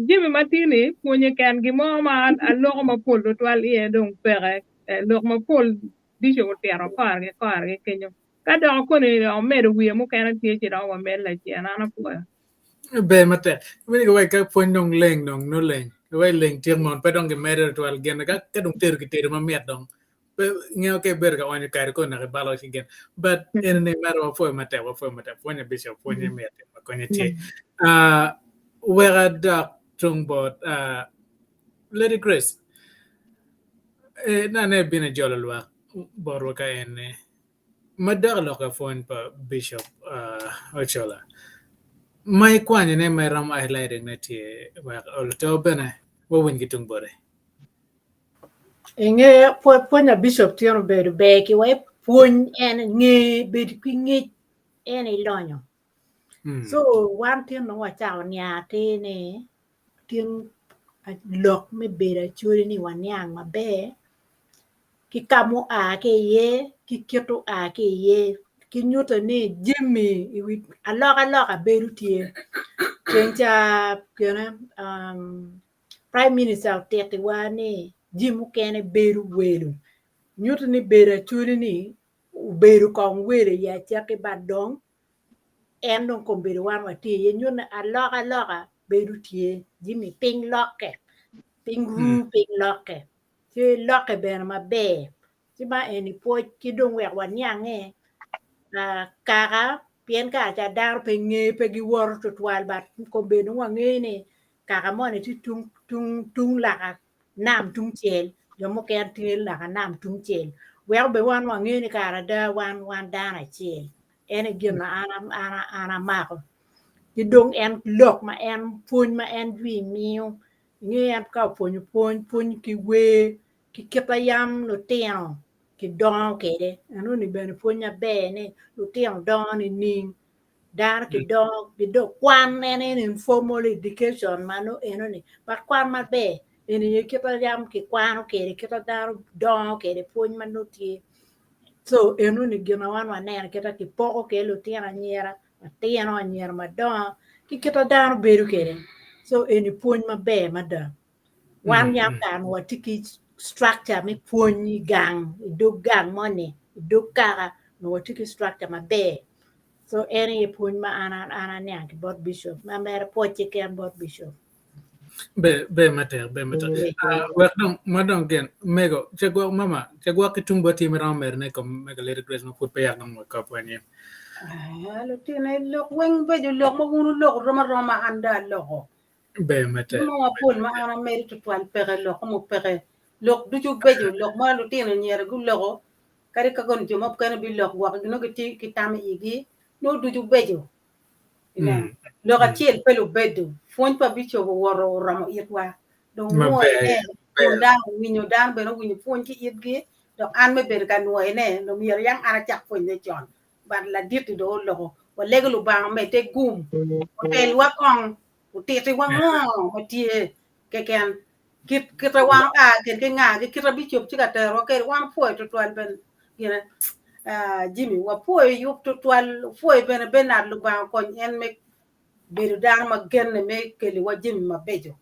jami ma tye-ni pwonye ken gin mo ma aloko mapol tutwal iye dong peke lok mapol Bishop otito kore ki kore ki kenyo ka dok koni dok omedo wiye mukene tye ci dok wamed lacen an apwoyo. Ber matek. Iwinyo ki wai ka pwony dong leng dong nongo leng. Wai leng tyek mon pe dong gimedo tutwal gin ka ka dong tedo kitedo mamit dong pe ingeyo ka ibedo ka onyo kado koni dok ibalo ci gin but eni ni mere wapwoyo matek wapwoyo matek pwonye Bishop pwonye mit ma konye tye. Ah wek adok tung bot ah Lady Grace eh nane ibino ijolo lwak botwa ka eni Ma dok i lok ka pwony pa Bishop Ochola, ma ikwanyo ne ma iromo highlighting ne tye wek luto bene wawiny ki tung bote. Inge pwony pa Bishop tye obedo ber ki wa pwony en nge bedo ki ngec en ilonyo. So wan tin dong wacako niang atir ni tin lok me bedo acholi ni waniang maber ki ka mua ki iye ki kit oa ki iye ki nyuto ni jami i wi alokaloka bedo tye ceng ca kene prime minister otitiwa ni jami mukene bedo welo nyuto ni bedo acholi ni obedo kong welo i acakki but dong en dong kombeddi wan watye iye nyuto ni alokaloka bedo tye jami piny lokke piny ru piny lokke. Ci lokke bene maber. Ci ma eni pwoc ki dong wek waniange kaka pien kare ca dano pe nge pe giwoto tutwal but kombeddi dong wangeyo ni kaka moni tye tung laka nam tungcel jo mukene tye laka nam tungcel weko bene wan wangeyo ni kare ada wan wan dano acel en aye gin ma an amako ki dong en lok ma en pwony ma en jwi miyo Inge en ka opwonyo pwony, pwony ki wer ki kit ma yam lutino kidongo kwede. Enoni bene pwony maber ni lutino dongo nining, dano kidongo gidong kwan en eni informal education ma nongo enoni but kwan maber eni aye kit ma yam kikwano kwede kit ma dano dongo kwede pwony ma nongo tye. So enoni gin ma wan waneno kit ma kipoko kwede lutino anyira matino anyira madongo ki kit ma dano bedo kwede so eni pwony maber mada wan yam kare ni watye ki structure me pwony i gang i dog gang moni i dog kaka onongo watye ki structure maber so en aye pwony ma an aniang ki bot bishop ma mere pwoc keken bot bishop. Ber ber matek ber matek. Ah, wek dong ma dong gin mego ce gwok mama ce gwok ki tung boti ma romo medone i kom mego Lady Grace ma pud peya dong wakop anyim. Ah, lutino lok weng bedo lok ma wun wuloko rom aroma an dong aloko. Ber matek. Mo mapol ma an amedo tutwal peke lok mo peke. Lok ducu bedo lok ma lutino anyira guloko kadi ka kono jo mukene bilok gwok nongo gitye ki tam i igi nongo ducu beco. Ineno? Lok acel pe lubedo. Pwony pa bicop owoto oromo itwa. Dong nwoyone, kun dano owinyo, dano bene owinyo pwony ki itgi, dok an me bedo ka nwoyone, dong myero yang an acak pwonyone con. But ladit-ti dong oloko. Walego Lubanga omedde gum, otelwa kong, otitiwa ngo ma tye keken. Kit kite wan oa kede ki nga, ki kite bicop tye ka terowa kede, wan opwoyo tutwal bene gine. Ah, Jimmy, wapwoyo yub tutwal, opwoyo bene Bernard Lubanga okony en me bedo dano ma genne me keliwa jami mabeco.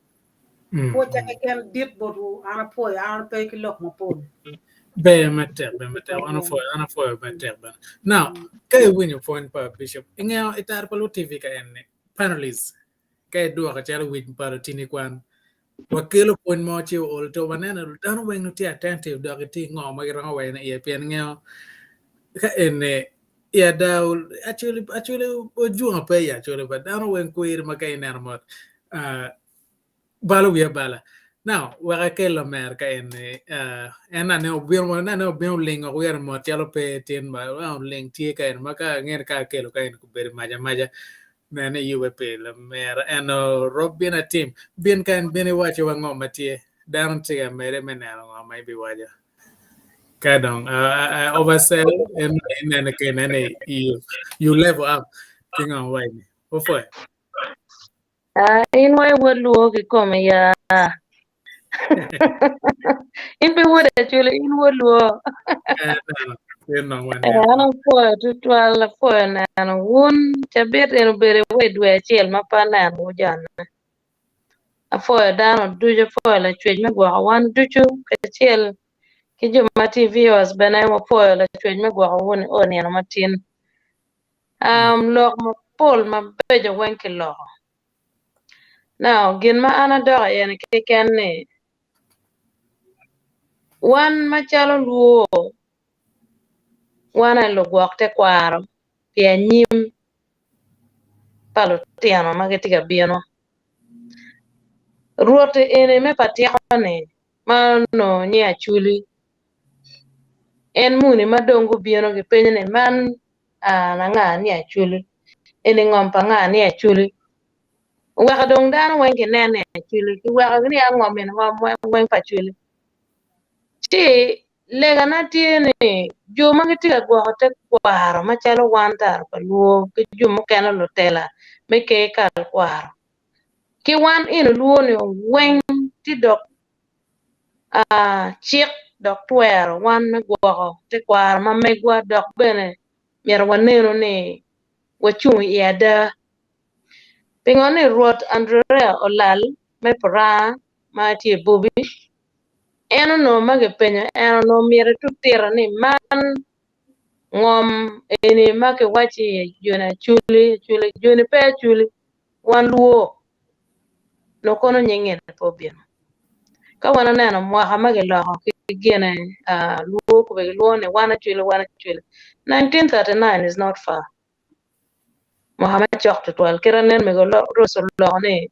Pwocca keken dit botwu, an apwoyo, an ape ki lok mapol. Ber matek, ber matek, wan opwoyo, an apwoyo matek bene. Now, ka iwinyo pwony pa Bishop, ingeyo i Tara pa Luo TV ka en ni, panelists, ka idwoko calo wic pa lutini kwan, wakelo pwony mo ci ool to waneno dano weng nongo tye attentive dok gitye ngo ma giromo wene iye pien ingeyo ka eni i ada actually actually ojwongo pe i actually but dano weng kwiri ma ka ineno mot ah, balo wiya abala. Now wek akel lamera ka eni ah, en ane obino ane obino olingo wire mot calo pe tin ba oling tye ka eni ma ka angeyo ka akelo ka eni obedo mac amaca Nene iyube pi lamera eno Robin Atim. Bin kany, bin iwacciwa ngo ma tye. Dano tye ka mede me neno ngo ma ibiwaco. Ka dong uh, oversell en inene ka inene you, you level up ki ngo ma iwaco ni. Opwoyo. Ah, in wa iwod luo kikome ya. In pe iwod Acholi, in wod luo. Eh, no, in dong Eh, waniang. an apwoyo tutwal, apwoyo neno wun. Cabit en obedo wa i dwe acel ma pe aneno wu jone. Apwoyo dano ducu, apwoyo lacwec me gwoko wan ducu kacel ki jo ma tye i viewers bene wapwoyo lacwec me gwoko wun i o nino matin. Um, lok mapol mabeco weng kiloko. Now, gin ma an adok iye ni keken ni wan macalo luo wan aye lugwok tekwaro pi anyim pa lutino ma gitye ka bino. Rwot eni me pa tiko-ni ma onongo nyinge Acholi, en muni ma dong gubino gipenyo ni man anga ni Acholi, eni ngom pa anga ni Acholi. Oweko dong dano weng ginen ni Acholi, kiweko ni ngom eni ngom weng pa Acholi. Ci Legana tye ni jo ma gitye ka gwoko tekwaro macalo wan tara pa Luo ki jo mukene lutela me ker kal kwaro ki wan eno Luo ni weng tye dok cik dok twero wan me gwoko tekwaro ma megwa dok bene myero wanenu ni wacung i ada. Pingo ni Rwot Andrea Olal me Puranga ma tye i Bubi En onongo ma kipenyo en onongo myero etutite ni man ngom eni ma kiwaco iye joni aculi aculi joni pe aculi wan luo nongo kono nying eni pe obino. Ka wan waneno mwaka ma kiloko ki gine luo kube kilwongo ni wan aculi wan aculi 1939 is not far. Mwaka macok tutwal kit ma nen mego Rose oloko ni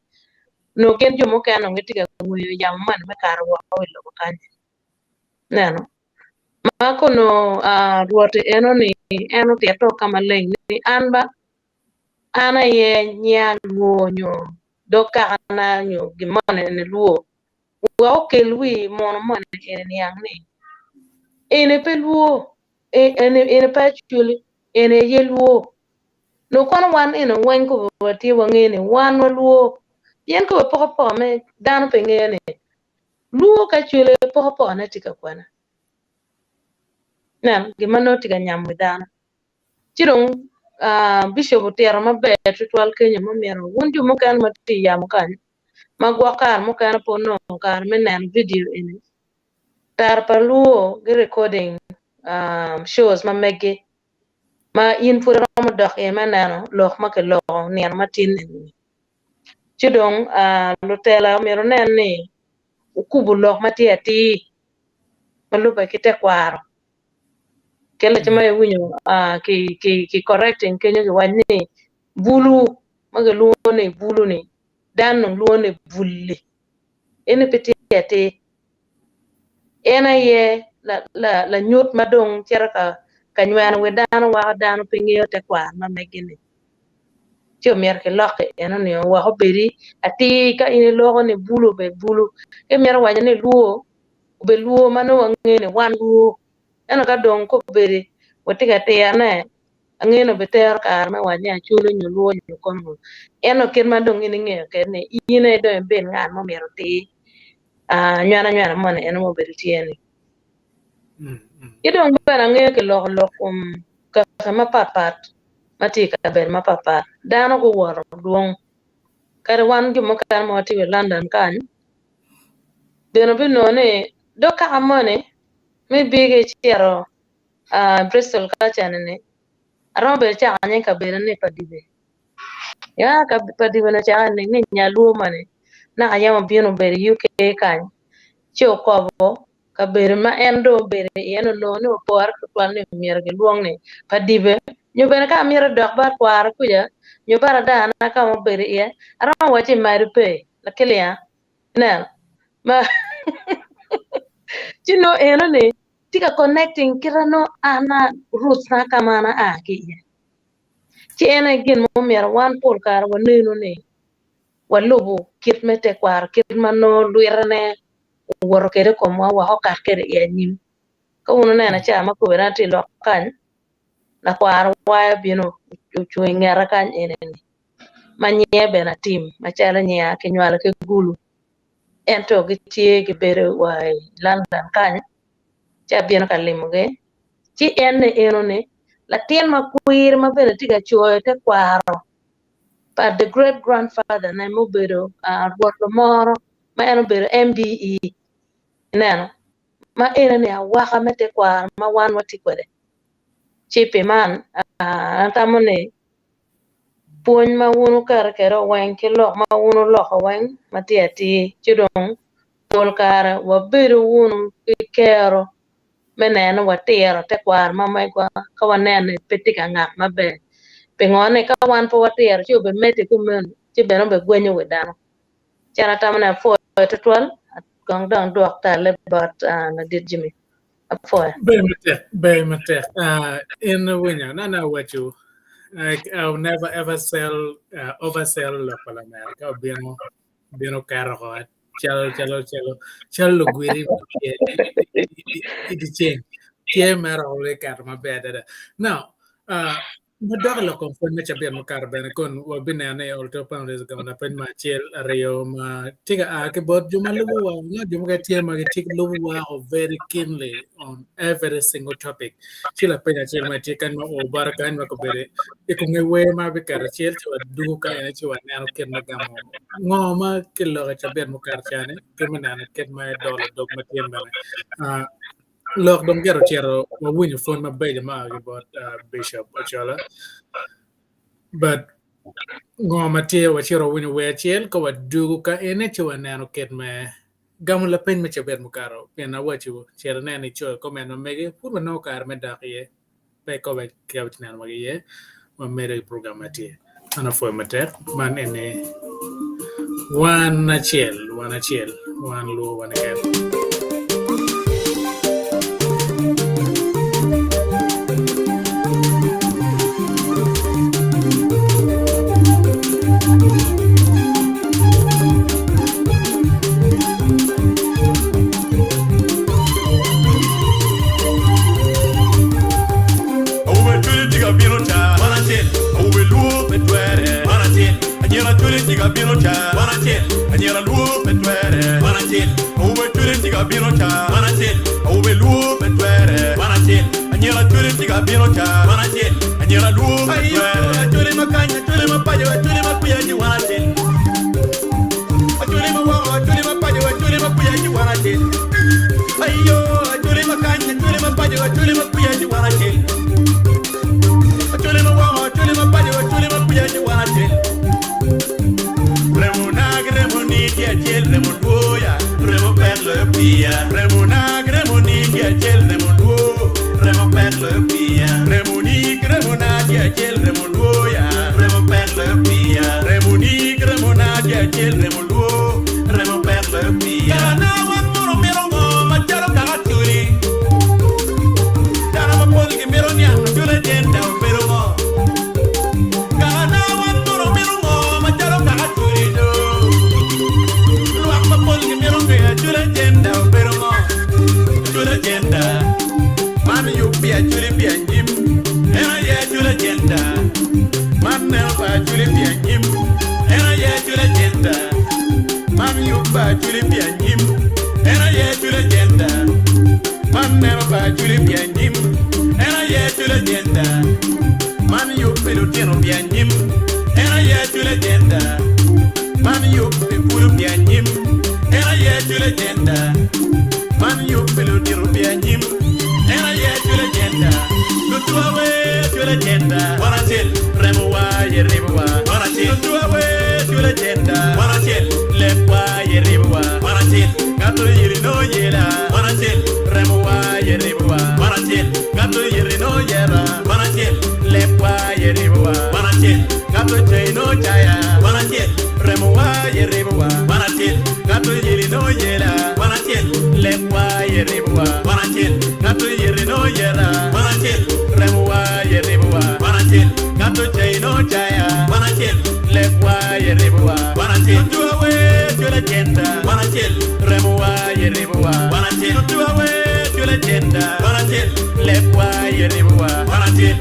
onongo gin jo mukene onongo gitye ka ngweyo yamo moni me kato woko i lobo kany ineno ma ka onongo rwot eno ni en otito ka maleng ni an ba an aye nyiya lwor nyo dog kakana nyo gin moni eni lwor wek okel wi muno moni eni niang ni eni pe lwor eni pe acwali eni aye lwor. Nongo kono wan eni weng kobbe watye wangeyo ni wan walwor pien kobbe apokapoka me dano pe ngeyo ni lwor ki acwali apokapoka ne tye ka kwene. Nen gin ma nongo tye ka nyamo wi dano. Ci dong bicop otito maber tutwal kenyo ma myero wun jo mukene ma tye i yamo kany ma gwok kare mukene pe wunongo kare me neno vidio eni Tara pa luo gi recording shows ma megi ma in pud iromo dok iye me neno lok ma kiloko nino matin eni. Ci dong lutela myero wunen ni wukubo lok ma tye atir ma lubbe ki tekwaro. Kelo ci ma iwinyo ki correcting kenyo kiwaco ni bulu ma kilwongo ni bulu-ni dano dong lwongo ni bul-li. Eni pe tye atir. En aye lanyut ma dong cito ka nyweno wi dano weko dano pe ngeyo tekwaro ma megi-ni. Ci omyero kilokke enoni wek obedi atir ka in iloko ni bulu obed bulu, ka imito waco ni lwo obed lwo ma nongo wangeyo ni wan lwo. Ento ka dong kobedi watye ka tirone, angeyo ni obitero kare me waco ni Acholi nyo lwo nyo kono. Ento kit ma dong in ingeyo kwede ni in aye dong ibed ngat ma omyero otir anywena nywena moni en ma obedo tye-ni. Ki dong bene angeyo kiloko lok kom kaki mapatpat ma tye i kabedo mapatpat. Dano guwoto dwong. Kadi wan jo mukene ma watye i London kany, bene wubinongo ni dog kaka moni ma ibigi icito Bristol ka cene-ni, aromo bedo icako nying kabedone ni Padibe. Ya ka Padibe-ni ocako ni ni Nyaluo moni naka yam obino obedo i UK kany ci okobo kabedo ma en dong obedo iye ni onongo ni opore tutwal ni myero gilwong ni Padibe nyo bene ka amito dok bot kwara kuca nyo bot adana ka ma obedo iye aromo wacci madi pe lakilinga ineno ma ci nongo enoni tye ka connecting kita nongo an roots na ka ma an aa ki iye. Ci en aye gin ma omyero wan pol kare wanenu ni walubo kit me tekwaro, kit ma nongo lwitene Owoto kwede i komwa wek okat kwede i anyim. Ka wun wuneno ca ma kobedi an atye i lok kany, lakwar waya obino ocung i ngeta kany eni-ni, ma nyinge bene Atim, macalo nyinga kinywalo ki Gulu, ento gitye gibedo wa i London kany, ci abino ka limogi. Ci en ni eno-ni, latin makwiri ma bene tye ka coyo tekwaro pa the great grandfather ne mubedo rwot lumoro ma en obedo MBE ineno ma ene ni awaka me tekwaro ma wan watye kwede ci pi man an atamo ni pwony ma wun wuketo kwede weng ki lok ma wun wuloko weng ma tye atir ci dong pol kare wabedo wunu ki kero me neno ni watiro tekwaro ma megwa ka waneno ni pe tye ka ngak maber pingo ni ka wan pe watiro ci obimedde kumeno ci bene obigwenyo wi dano. Cen atamo ni apwoyo tutwal, kong dong dwok talle bot ladit Jimmy. Apwoyo. Ber matek, ber matek. In winyo, nana awaco, I will never ever sell, oversell lok pa lamera ka obino, obino keto oko calo, calo, calo, calo lugwiri i dye ceng. Tye mere oko keto maber adada. Now, Madok i lok kom pwony me cabit mukato bene kun wabineno ni Olto Panelists ogamo lapeny me acel aryo ma tye ka a ki bot jo ma lubowa nyo jo mukene tye ma gitye ki lubowa very keenly on every single topic. Ci lapeny acel ma tye kany ma oo bota kany ma kobedo i kom nge wer ma biketo acel ci wadugo ka ene ci waneno kit me gamo ngo ma kiloko i cabit mukato cani ki me neno kit me dolo dog ma tye bene. Lok dong gire ocito wawinyo pwony mabeco ma a ki bot Bishop Ochola. But ngo ma tye wacito wawinyo wer acel ka wadugo ka ene ci waneno kit me gamo lapeny me cabit mukato pien awaco cito inen icoyo comment ma mege pud wanongo kare me dok iye. Pe ikobe ka neno wa iye wamedo i program ma tye. An apwoyo matek man eni wan acel wan acel wan luo wan keken. Awobe Acholi tye ka bino ca, wan acel. Awobe Luo pe twere, wan acel. Anyira Acholi tye ka bino ca, wan acel. Anyira Luo pe twere, wan acel. Awobe Acholi tye ka bino ca, wan acel. Awobe Luo pe twere, wan acel. Anyira Acholi tye ka bino ca, wan acel. Anyira Luo pe twere. Acholi ma kany, Acholi ma paco, Acholi ma kwiya ci wan acel. Acholi ma woko, Acholi ma paco, Acholi ma kwiya ci wan acel. Ayo, Acholi ma kany, Acholi ma paco, Acholi ma kwiya ci wan acel. Acholi ma woko, Acholi ma paco, Acholi ma kwiya ci wan acel. Remo na ki remo ni tye acel, remo two ya, remo pek loyo pii ya. Remo na ki remo ni tye acel, remo two, remo pek loyo pii ya. Remo ni ki remo na tye acel, remo two ya, remo pek loyo pii ya. Remo ni ki remo na tye acel, remo two, remo pek loyo pii ya. Kana wan mono mito ngo macalo kaka Acholi? Dano mapol gimito niang Acholi agenda obedo ngo? Kana wan mono mito ngo macalo kaka Acholi do? Lwak mapol gimito ngeyo Acholi agenda obedo ngo? Acholi agenda man yub pi Acholi pi anyim en aye Acholi agenda man neno pa Acholi pi anyim en aye Acholi agenda man yub pa Acholi pi anyim en aye Acholi agenda man neno pa Acholi pi anyim en aye Acholi agenda man yub pi lutino pi anyim en aye Acholi agenda man yub pi pulu pi anyim en aye Acholi agenda man yub pi ludito pi anyim en aye Acholi agenda lutuwa wer Acholi agenda wan acel remowa aye ribowa wan acel lutuwa wer Acholi agenda wan acel lebwa aye ribowa wan acel ngat oyeli nongo yela wan acel remowa aye ribowa wan acel ngat oyeli nongo yera wan acel lebwa aye ribowa wan acel. acel, ngato cai no caya. Wan acel, remowa aye ribowa. Wan acel, ngato yeli no yela. Wan acel, lebwa aye ribowa. Wan acel, ngato yeti no yeta. Wan acel, remowa aye ribowa. Wan acel, ngato cai no caya. Wan acel, lebwa aye ribowa. Wan acel, tuwa wer cwela centa. Wan acel, remowa aye ribowa. Wan acel, tuwa wer cwela centa. Wan acel, lebwa aye ribowa. Wan acel.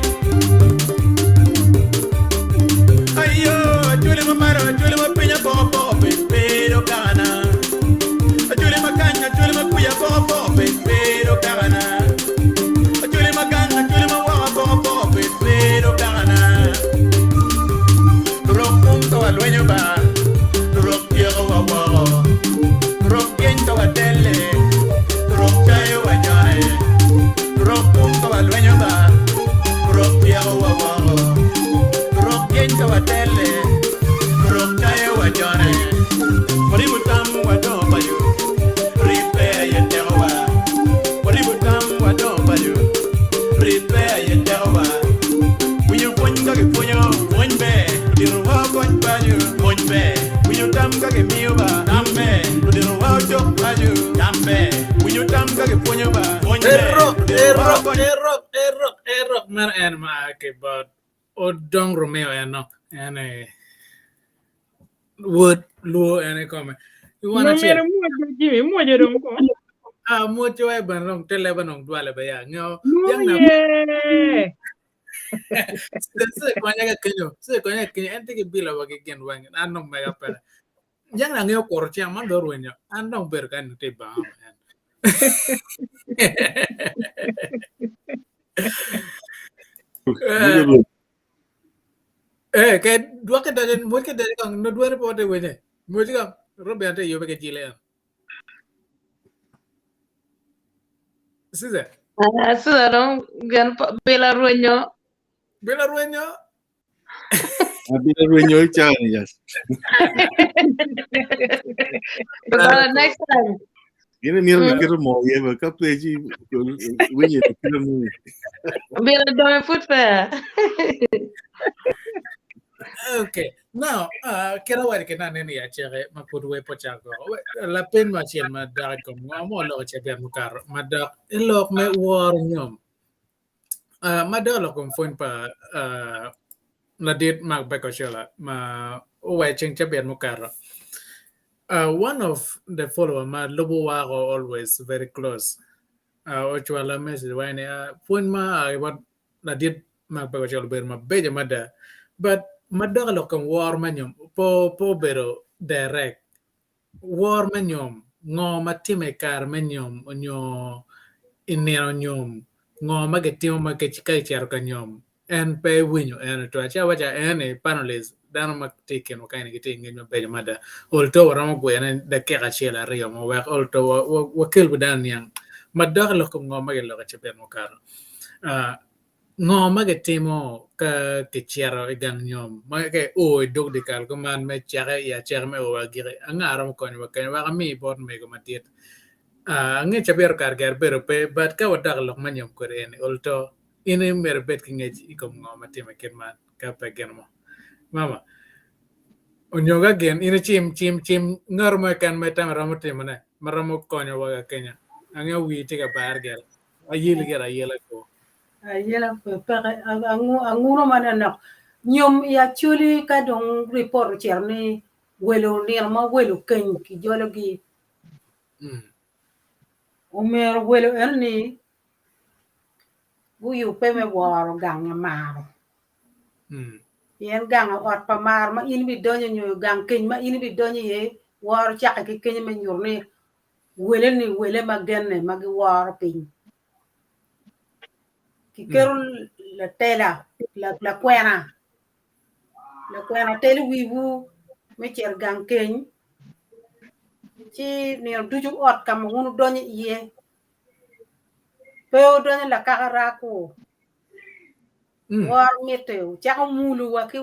Ayo, acholi ma malo, acholi ma piny, apoko poko piny, bedo kakana. Acholi ma kany, acholi ma kuca, apoko poko piny, bedo kakana. Acholi ma gang, acholi ma woko, apoko poko piny, bedo kakana. Lurok kum ka walwenyo ba, lurok tyekowa woko. Lurok pyeny ka watelle, lurok cayowa nyone. Lurok kum ka walwenyo ba, lurok tyekowa woko. Lurok pyeny ka watelle, lurok cayowa nyone. Waribo tam wadongo paco, ribbe aye tekowa. Waribo tam wadongo paco, ribbe aye tekowa. Winyo pwony ka gipwonyo, pwony ber. Luditowa okony paco, pwony ber. Winyo tam ka gimiyo ba, tam ber. Luditowa ocok paco, tam ber. Winyo tam ka gipwonyo ba, pwony ber. Erok, Luditowa erok, okony. erok, erok, erok meno en ma a ki bot Odong Romeo eno, en aye wod luo en kikome. I wan Nongo acel. myero imwoc do Jimmy, imwoco dong ko. Ah, mwoco e bene dong te leba dong dwale be ya. Ngeo, Luo yang na ye. Se konya ka kenyo, se konya ka kenyo, en tye ki bilo wa ki gin weng, an dong mega peke. Yang na angeyo kuro ceng man dong orwenyo, an dong bedo ka en tye i banga ma en. Mwoco rweny. Eh, ke dwoke doco, mwoc ke doco kong, no dwere pe wate winye. Mwoc kong, Robin ate yube ke jile en. Size. Ah, Size dong gin bila rwenyo. Bila rwenyo. Abila rwenyo icani yes. But next time. Gin myero giketo moo iye ba ka pe ci winyo kelo ni. Bila dong put fair. Okay. Now, kit awaco ki nane ni aceke ma pud we po cako. Lapeny mo acel ma dok i kom ngo mo lok i cabit mukato ma dok i lok me woro nyom. Ma dok lok kom pwony pa ladit Mark Bekocola ma owaco ceng cabit mukato. One of the follower ma lubo wako always very close ocwala message waco ni pwony ma a ki bot ladit Mark Bekocola obedo mabeco mada but ma dok i lok kom woro me nyom pe obedo direct. Woro me nyom, ngo ma timme i kare me nyom nyo i nino nyom, ngo ma gitimo ma ka kicito ka nyom en pe iwinyo eno twal. Ci awaco en ni panelist dano ma tye i kinwa kany-ni gitye ki ngec mabeco mada. Ol to waromo gwene dakika acel aryo mo wek ol to wakel bot dano niang ma dok i lok kom ngo ma giloko i cabit mukato. Ngo ma gitimo ka kicito i gang nyom ma ka io i dog dyekal kuman me cake i acaki me o wa agikki? Anga romo konyowa kenyo? Wek ami bot mego madit. Ange cabit okato gire bedo pe but ka wadok i lok me nyom kwede eni ol to in myero ibed ki ngec i kom ngo ma timme kit man ka pe gin mo. Mama, onyo ka gin in icim cim cim ngato mo keken ma itamo iromo timone ma romo konyowa ka kenya. Ange wii tye ka bare gire. Ayeli gire ayela ko. Ayela peke anguno manonok. Nyom i Acholi ka dong ripot ocito ni welo nino ma welo keny kijologi. Omyero welo eno ni guyubbe me woro gang maro. Pien gang ot pa maro ma in ibidonyo nyo gang keny ma in ibidonyo iye woro cakke ki kenyo me nyuto ni wele ni wele ma genne ma giworo piny. Kiketo latela, lakwena, lakwena telo wiwu me cito gang keny ci nino ducu ot ka ma wun wudonyo iye pe wudonyo lakaka raku woro mitte wucako mulo wa ki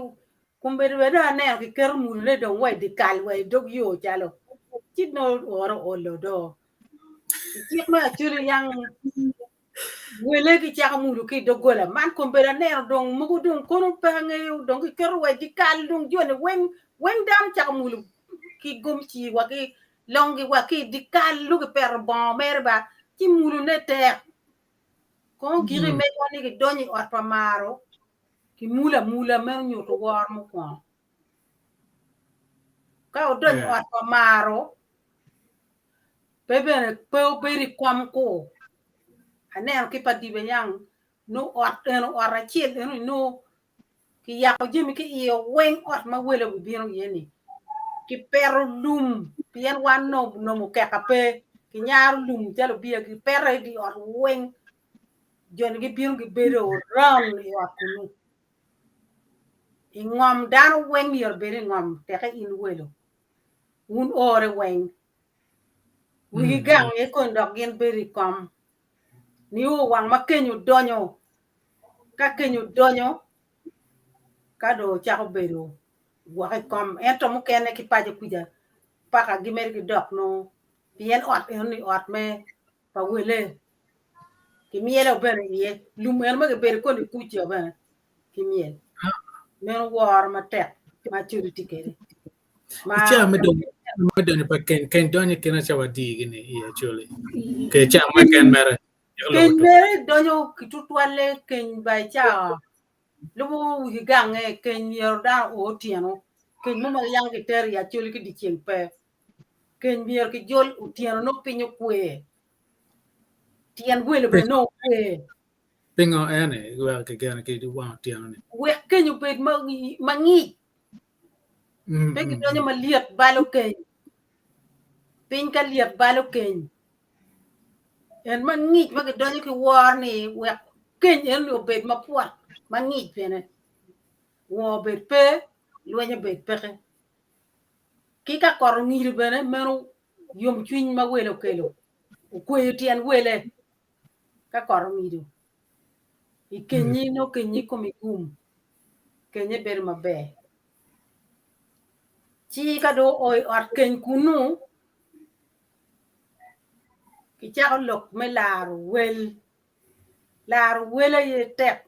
Kombeddi bene dong aneno kiketo mulone dong wa i dyekal wa i dog yo calo ci nongo oro olo do. I cik me Acholi yang Wele gicako mulo ki i doggola man kombeddi aneno dong mogo dong kono pe angeyo dong giketo wa i dyekal dong joni weng weng dano cako mulo ki gomci wa ki longi wa ki i dyekal nongo gipeto bongo mere ba ci mulone tek. Kono giki megwa ni gidonyo i ot pa maro kimulo amula meno nyuto woro mukwongo. Ka odonyo i ot pa maro pe bene pe obedo i kom ku. Aneno ki pa dibe yang nongo ot eno ot acel eno nongo kiyako jami ki iye weng ot ma welo obibino iye ni kipeto lum pien wan nongo mukeka pe kinyaro lum calo obiya kipeto i dye ot weng joni gibino gibedo round i ot kunu i ngom dano weng myero obed i ngom teke in welo wun ore weng wigi gang aye koni dok gin bedo i kom nio wang ma keny odonyo ka keny odonyo ka dong ocako bedo gwok i kom ento mukene ki paco kuca paka gimedo ki dok nongo pien ot enoni ot me pa wele kimyelo bene iye lum eno ma kibedo koni kuca bene kimyel meno woro matek ma Acholi tye kwede. Ma Ca me donyo me donyo pa keny keny donyo i kine cawa adi gini i Acholi ke ca mo keken mere Keny mere donyo ki tutwalle keny ba i cawa lubo wigi gange keny myero dano o otyeno keny mo ma yang kitero i Acholi ki dyeceng pe keny myero kijol otyeno nongo piny okwe tyen welo bene nongo okwe. Pingo ene weko kigeno ki wang otyeno ni? Wek keny obed ma ngic pe gidonyo malyet balo keny piny ka lyet balo keny. En ma ngic ma gidonyo ki woro ni wek keny enoni obed mapwot ma ngic bene woo obed pe lweny obed peke ki ka kot ongido bene meno yomcwiny ma wele okelo okweyo tyen wele ka kot ongido i kenyi nongo kenyi komi gum kenye bedo maber ci ka dong oo i ot keny kunu Kicako lok me laro wel. Laro wel aye tek.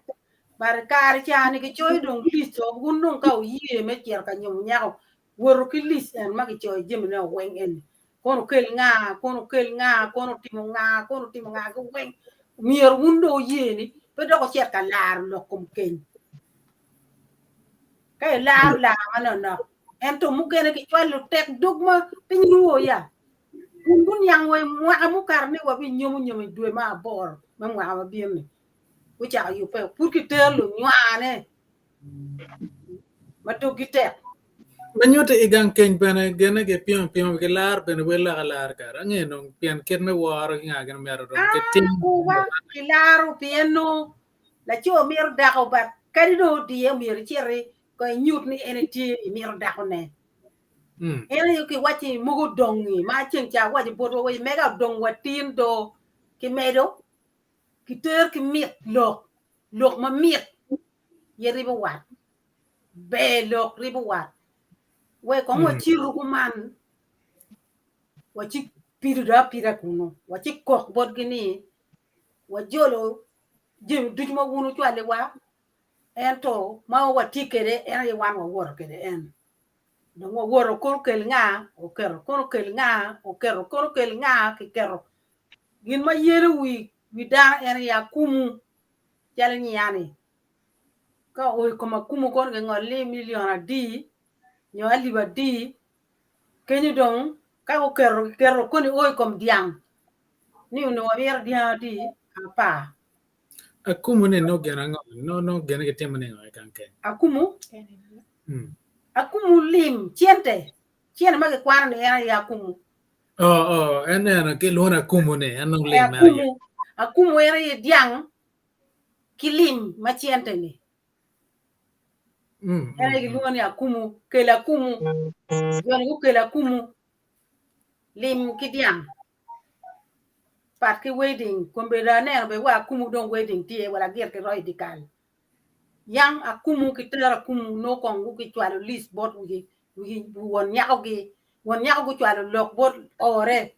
But i kare ca ni kicoyo dong list o wun dong ka wuye me cito ka nyomo nyako woto ki list en ma kicoyo jamine weng eni. Kono okel nga, kono okel nga, kono otimo nga, kono otimo nga ki weng. Myero wun dong wuye ni pe dok wucit ka laro lok kom keny. Ka ilaro laro manonok ento mukene kicwalo tek dog ma piny lwor ya. Kun guniang wa i mwaka mukato ni wabinyomo nyom i dwe me aboro me mwaka ma bino-ni, gucako yubbe. Pud kitero lunywane ma doggi tek. Ma nyutte i gang keny bene genne gipimo apima gilar bene wel lok alara kara. Angeyo dong pien kit me woro ki nga gin myero dong kitim. Kuwa kilaro pien nongo laco mito dako but kadi dong odiye myero iciti kong inyut ni en etye imito dakone. En aye kiwacci mogo odongi ma ceng ca awaco botwa wa mega odong wa tin do kimedo kiter ki mit lok lok ma mit ye ribo wat ber lok ribo wat we kong wacitu kuman waci pido do apida kunu waci kok botgi ni wajolo jami ducu ma wun wucwaliwa ento ma watye kwede en aye wan wawoto kwede en. Dong wawoto kono okel nga oketo kono okel nga oketo kono okel nga kiketo gin ma yelo wi wi dano en aye akumu calo nyiya-ni ka oo i kom akumu kono gingolo ni milion adi nyo alip adi kenyo dong ka guketo giketo kono io i kom dyang ni onongo wamito dyang adi apar. Akumu ni nongo gin ango? Nongo gin gitimo ningo i gang keny? Akumu? Akumu lim cente cente ma gikwano ni en aye akumu. Oh, oh, en eno kilwongo ni akumu ni en nongo lim mere aye. Akumu, akumu en aye dyang ki lim ma cente ni. En aye gilwongo ni akumu, kel akumu. Joni gukelo akumu, lim ki dyang. Pat ki wedding, kombeddi aneno bene wa akumu dong wedding tye wala gire ki royo i dyekal. Yang akumu ki tero akumu nongo kong gukicwalo list bot wigi won nyakogi, won nyako gucwalo lok bot ore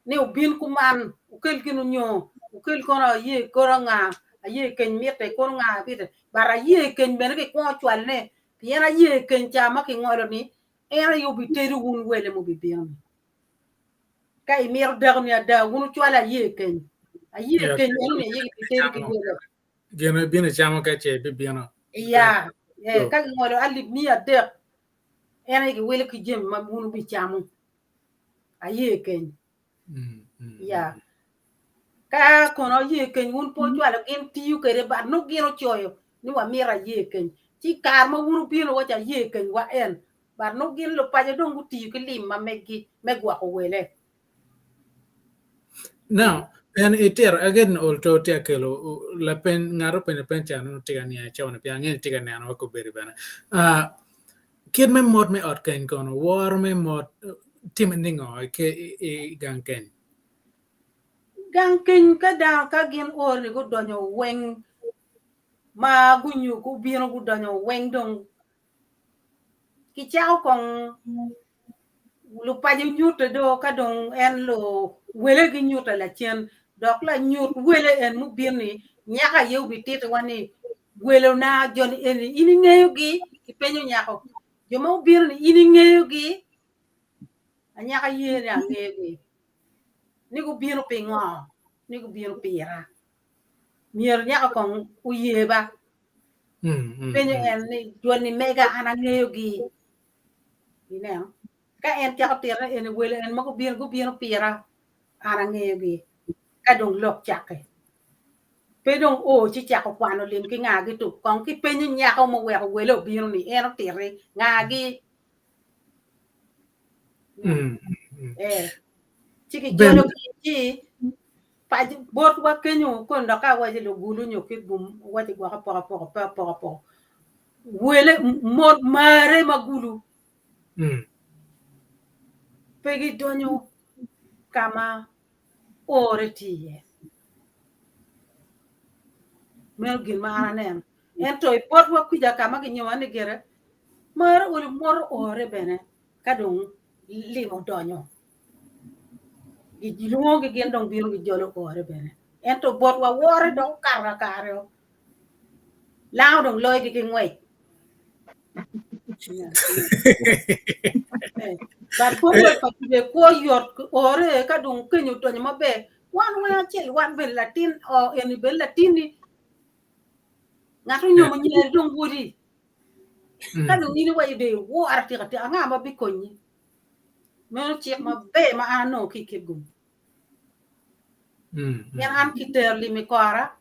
ni obin kuman okel gin onyo. Wukel kono aye kono nga aye keny mitte kono nga mitte but aye keny bene kikwongo cwalone pien aye keny ca ma kingolo ni en aye obitedo wun wele mubibino ni. Ka imito dako ni ada wun wucwalo aye keny aye keny eno ni aye kibitedo ki wele. Gin ibino icamo ka ce ibibino. Iya, eh, ka gingolo alip 300 en aye giwilo ki jami ma wun wubicamo aye keny. Ya. Ka kono aye keny wun pe wucwalo gin tiyo kwede but nongo gin ocoyo ni wamito aye keny. Ci kare ma wun wubino wuwaco aye keny wa en but nongo gin lupaco dong gutiyo ki lim ma meggi me gwoko wele. Now, en itito again olto tye ka kelo lapeny ngat openyo lapeny ca nongo tye ka niang i cawa ni pien angeyo ni tye ka neno wa kobedo bene. Ah, kit me mot me ot keny kono woro me mot time ningo i gang keny? Gang keny ka dano ka gin oro ni gudonyo weng ma gunyu gubino gudonyo weng dong Kicako kong lupaco nyute do ka dong en lu wele ginyute lacen dok lanyut wele en mubin-ni nyako aye obititiwa ni welona joni eni in ingeyogi kipenyo nyako jo ma obino-ni in ingeyogi anyaka ye ni angeyogi ni gubino pingo ni gubino pira myero nyako kong oye ba penyo en ni joni mega an angeyogi ineno ka en cako tito ni eni wele en ma gubino gubino pira an angeyogi ka dong lok cakke pe dong o ci cako kwano lim ki ngagi tuk kong kipenyo nyako muweko wele obino ni en otiti ngagi eh ci kijolo ci Paco botwa kenyo koni dok ka awaco lugulu nyo kit gum waco gwok apokapoka pe apokapoka wele mon mare ma gulu pe gidonyo ka ma ore tye iye meno gin ma an aneno ento i botwa kwica ka ma ginyowa ni gire mare olo mwoto ore bene ka dong lim odonyo Gilwongogi gin dong bino gijolo kore bene. Ento botwa wore dok okato kakare o. Lango dong loyogi ki ngwec. But pwod wa pa be kwo yot ore ka dong kenyo odonyo maber. Wan weng acel wan bene latin o eni bene latinni. Ngat onyomo nyeri dong wodi. Ka dong in iwaco dong iworo atika tika anga ma bikonyi? Meno cik maber ma an anongo ki i Kitgum. Pien an kitero lim i kora,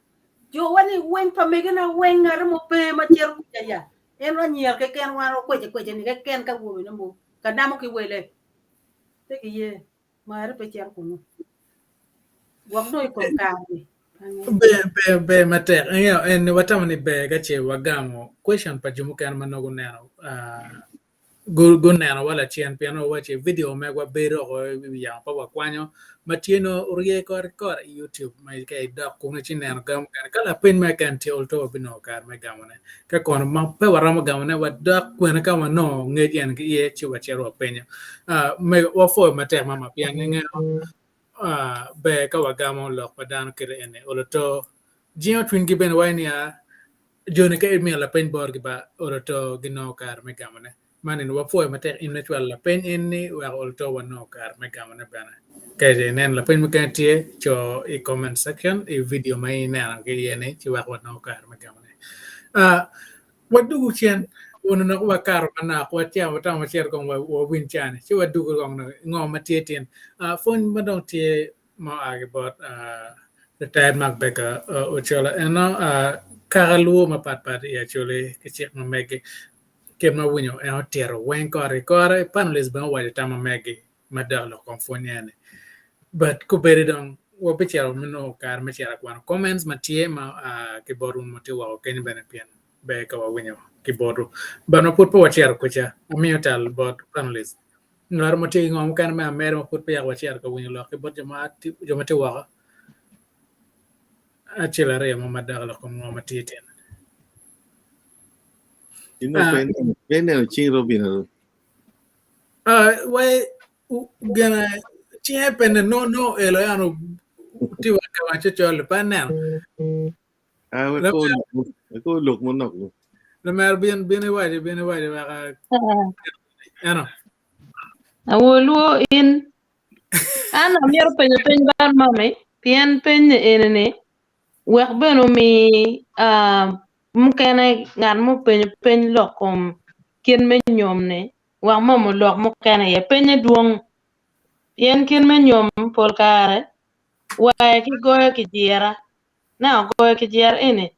jowa ni weng pa megina weng ngati mo pe ma cito kuca ya. En anyira keken wan wakwece kwece ni keken ka wobene mo ka namo ki wele. Pe giye, mari pe cito kunu. Gwok dong i kom kare-ni. Ber, ber, ber matek. Ingeyo, en watamo ni ber ka ce wagamo question pa jo mukene ma nongo guneno ah, guneno wa lacen pien wawaci video megwa bedo oko i wi yamo pe wakwanyo ma tye nongo orye kore ki kore i YouTube ma ka idok kunu ci ineno gam mukene ka lapeny mo keken tye ol to wabinongo kare me gamone ka kono ma pe waromo gamone wadok kwene ka wanongo ngec en ki iye ci wacito wapenyo mego wapwoyo matek mama pien ingeyo ber ka wagamo lok pa dano kite eni olo to jingo cwinygi bene waco niya Joni ka imiyo lapeny botgi ba olo to ginongo kare me gamone. Man eni wapwoyo matek in me cwalo lapeny en ni wek olo to wanongo kare me gamone bene. Ka inen lapeny mukene tye, co i comment section i video ma ineno ki iye ni ci wek wanongo kare me gamone. Uh, wadugu cen onongo wakato manok wacito watamo wacito kong wawiny cani ci wadugu kong ngo ma tye tin. Uh, pwony ma dong tye ma oa ki bot retired Mark Baker Ochola eno kaka luo mapat pat i Acholi ki cik ma megi kit ma winyo en otito weng kore ki kore panelist bene owaco tam ma megi madok lok kom pwony eni but kubedi dong wabicito me nongo kare me cito kwano comments ma tye ma oa ki botwu ma tye woko kenyo bene pien ber ka wawinyo ki botwu but ma pud pe wacito kuca wamiyo tal bot panelist Ngat mo tye ki ngo mukene me ameda ma pud peya wacito ka winyo lok ki bot jo ma tye woko? Acel aryo mo madok lok kom ngo ma tye tyen. Pe ineno cing Robin aro? Wai gene cinge pe ne no no elo yano. Ti wa ka ma cocol pa aneno. Ah, wek ko wek ko lok manok. Lamera bin bin iwaci bin iwaci wek eno. Awoluo in. An amito penyo peny bot mami pien peny ni eni ni wek bene omi mukene ngat mo openyo peny lok kom kit me nyom ni wek mami olok mukene iye penye dwong pien kit me nyom pol kare waye ki goyo kijira naka ogoyo kijira eni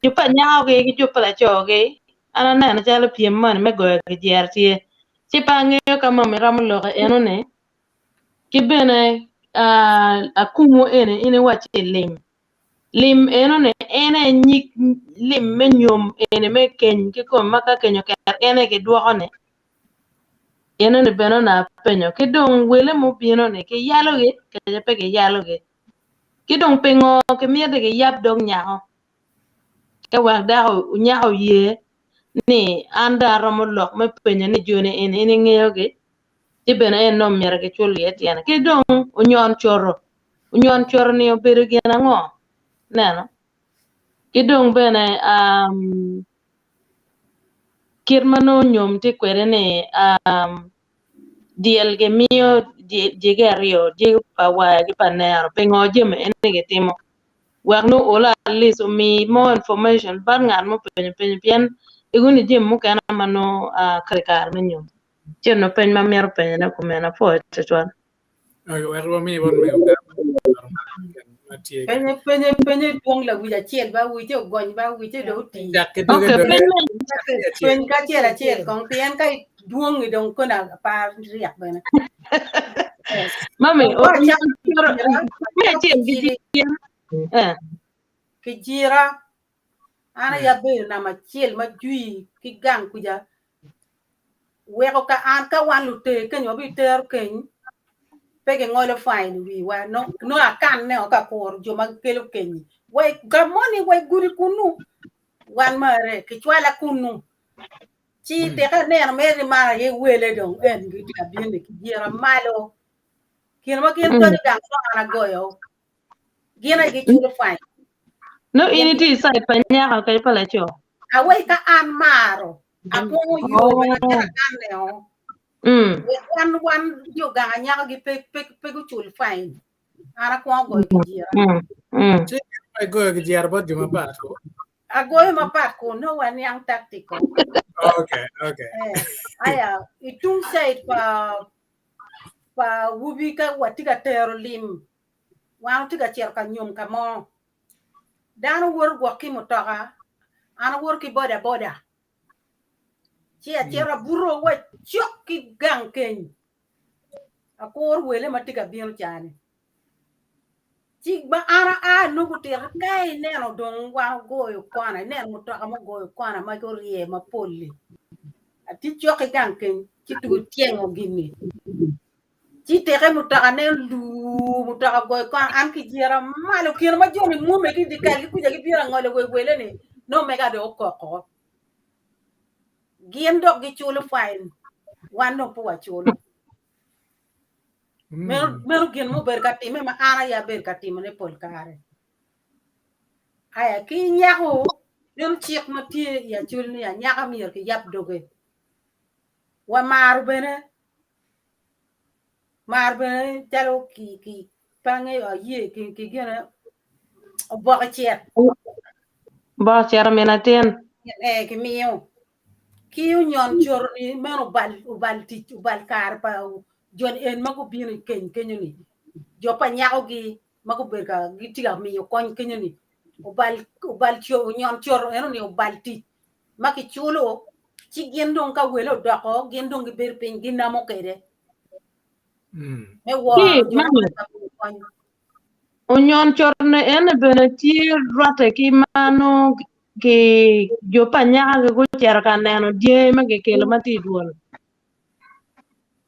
jo pa nyako gi ki jo pa laco gi an aneno calo pyem moni me goyo kijira tye ci pe angeyo ka mami romo lok eno ni Ki bene akumu eni in iwacci lim. Lim enoni en aye nyig lim me nyom eni me keny kikome ma ka keny oket en aye kidwoko-ni. Enoni bene onongo apenyo. Ki dong wele mubino-ni kiyalogi kece pe kiyalogi? Ki dong pingo kimito ni kiyab dog nyako ka wek dako nyako oye ni an dong aromo lok me penyo ni joni eni in ingeyogi? ci bene en nongo myero gicul iye tyene. Ki dong onyon coto, onyon coto ni obedo gin ango? Neno. Ki dong bene um, kit ma nongo nyom tye kwede ni um, dyel gimiyo dyegi aryo, dyegi pa waya ki pa nero, pingo jami eni gitimo? Wek nongo olo at least omi more information bot ngat ma openyo penyo pien egoni jami mukene ma nongo uh, kare kare me nyom. Ci onongo peny ma amito penyone kumeno, apwoyo twatwal. Wek wami bot mego gam ma tye. Penye penye penye dwong lawic acel ba wice ogony ba wice dong oti. Cak ki doge Okay, doge. peny me Peny ka acel acel kong pien ka dwongi dong kona par ryek bene. Yes. mami Kor acak me acel gitye eh kijira an aye abedo namba acel ma jwi ki gang kuca weko ka an ka wan luter keny wabitero keny pe gingolo fain i wiwa no no akanne o ka kuro jo ma kelo kenyi wa ka moni wa gudi kunu wan mare kicwala kunu ci teka aneno mere ni man aye wele dong en gitye ka bino ni kijira malo kine ma gin donyo gang so an agoyo gin aye giculo fain no in itye i side pa nyako kadi pa laco awai ka an maro akwongo yo bene acito akanne o mm. wek wan wan jo gang anyako gi pe pe pe gucul fain an akwongo goyo kijira Mm. Mm. Ci igoyo kijira bot jo mapat ko. agoyo mapat kun no waniang tactical Okay, okay. eh, aya itung side pa pa wubi ka watye ka tero lim wan watye ka cito ka nyom ka mo dano woto gwok ki mutoka an awoto ki boda boda ci acito abuto wa cok ki gang keny akuro wele ma tye ka bino cani ci ma an aa nongo gutito ka ineno dong wan ogoyo kona ineno mutoka mugoyo kona ma orye mapol-li atye cok ki gang keny ci tugo tyengo gini ci teke mutoka ne oluu mutoka ogoyo kona an kijira malo kine ma joni mwome ki dyekal ki kuca gibino angolo wa i wele ni nongo mega dong okoko gin dok giculo fain wan dong pe waculo meno meno gin mubedo ka time ma an aye abedo ka timone pol kare aya ki nyako meno cik ma tye i acol ni anyaka myero kiyab doge wa maro bene mar bene calo ki ki pe angeyo aye ki ki gine oboke cet Oboke cet omin atin. Eh kimiyo ki onyon coro ni meno obal obal tic obal kare pa jo en ma gubino i keny kenyo ni jo pa nyakogi ma gubedo ka gitye ka miyo kony kenyo ni obal obal onyon coro eno ni obal tic ma kiculo ci gin dong ka wele odoko gin dong gibedo piny ginamo kwede me woro jo ma miyo kony. Onyon cotone ene bene tye rwatte ki ma nongo ki jo pa anyaka-gi gucito ka neno dyangi ma kikelo ma tye i dwol.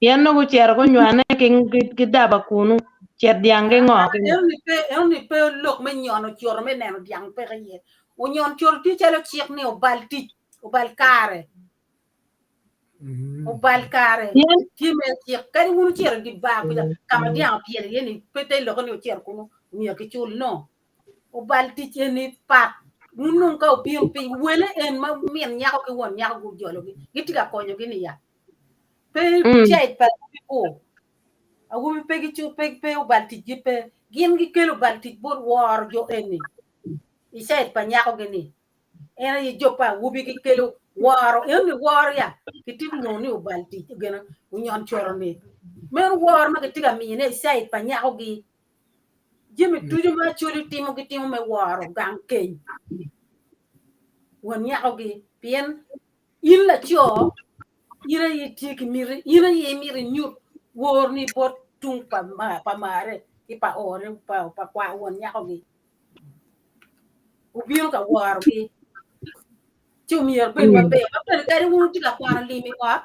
Pien nongo gucito gunywane ki daba kunu, cet dyang ki ngo ki ngo. Enoni pe lok me nyono coto me neno dyang peke iye. Onyon coto tye calo cik ni obal tic, obal kare. Obal kare tye me cik kadi wun wucito i dye bar kuca ka ma dyang opyelo iye ni pe te loko ni wucito kunu myero kicul no. Obal tic eni pat wun dong ka wubino piny wele en ma min nyako ki won nyako gujologi gitye ka konyogi ni ya. Pe caid pa awobi ku awobi pe gicu pe pe obal ticgi pe gin gikelo obal tic bot woro jo eni i caid pa nyakogi ni. En aye jo pa awobi gikelo woro eno ni woro ya kitye lwongo ni obal tic gin onyon coro ni meno woro ma gitye ka miyone i caid pa nyakogi jami ducu ma Acholi timo gitimo me woro gang keny won nyakogi pien in laco in aye itye ki miti in aye imito inyut worni bot tung pa pa mare ki pa ore pa pa kwa won nyakogi. Obino ka worogi ci omyero obed maber ma bene kadi wun wutye ka kwano lim i ot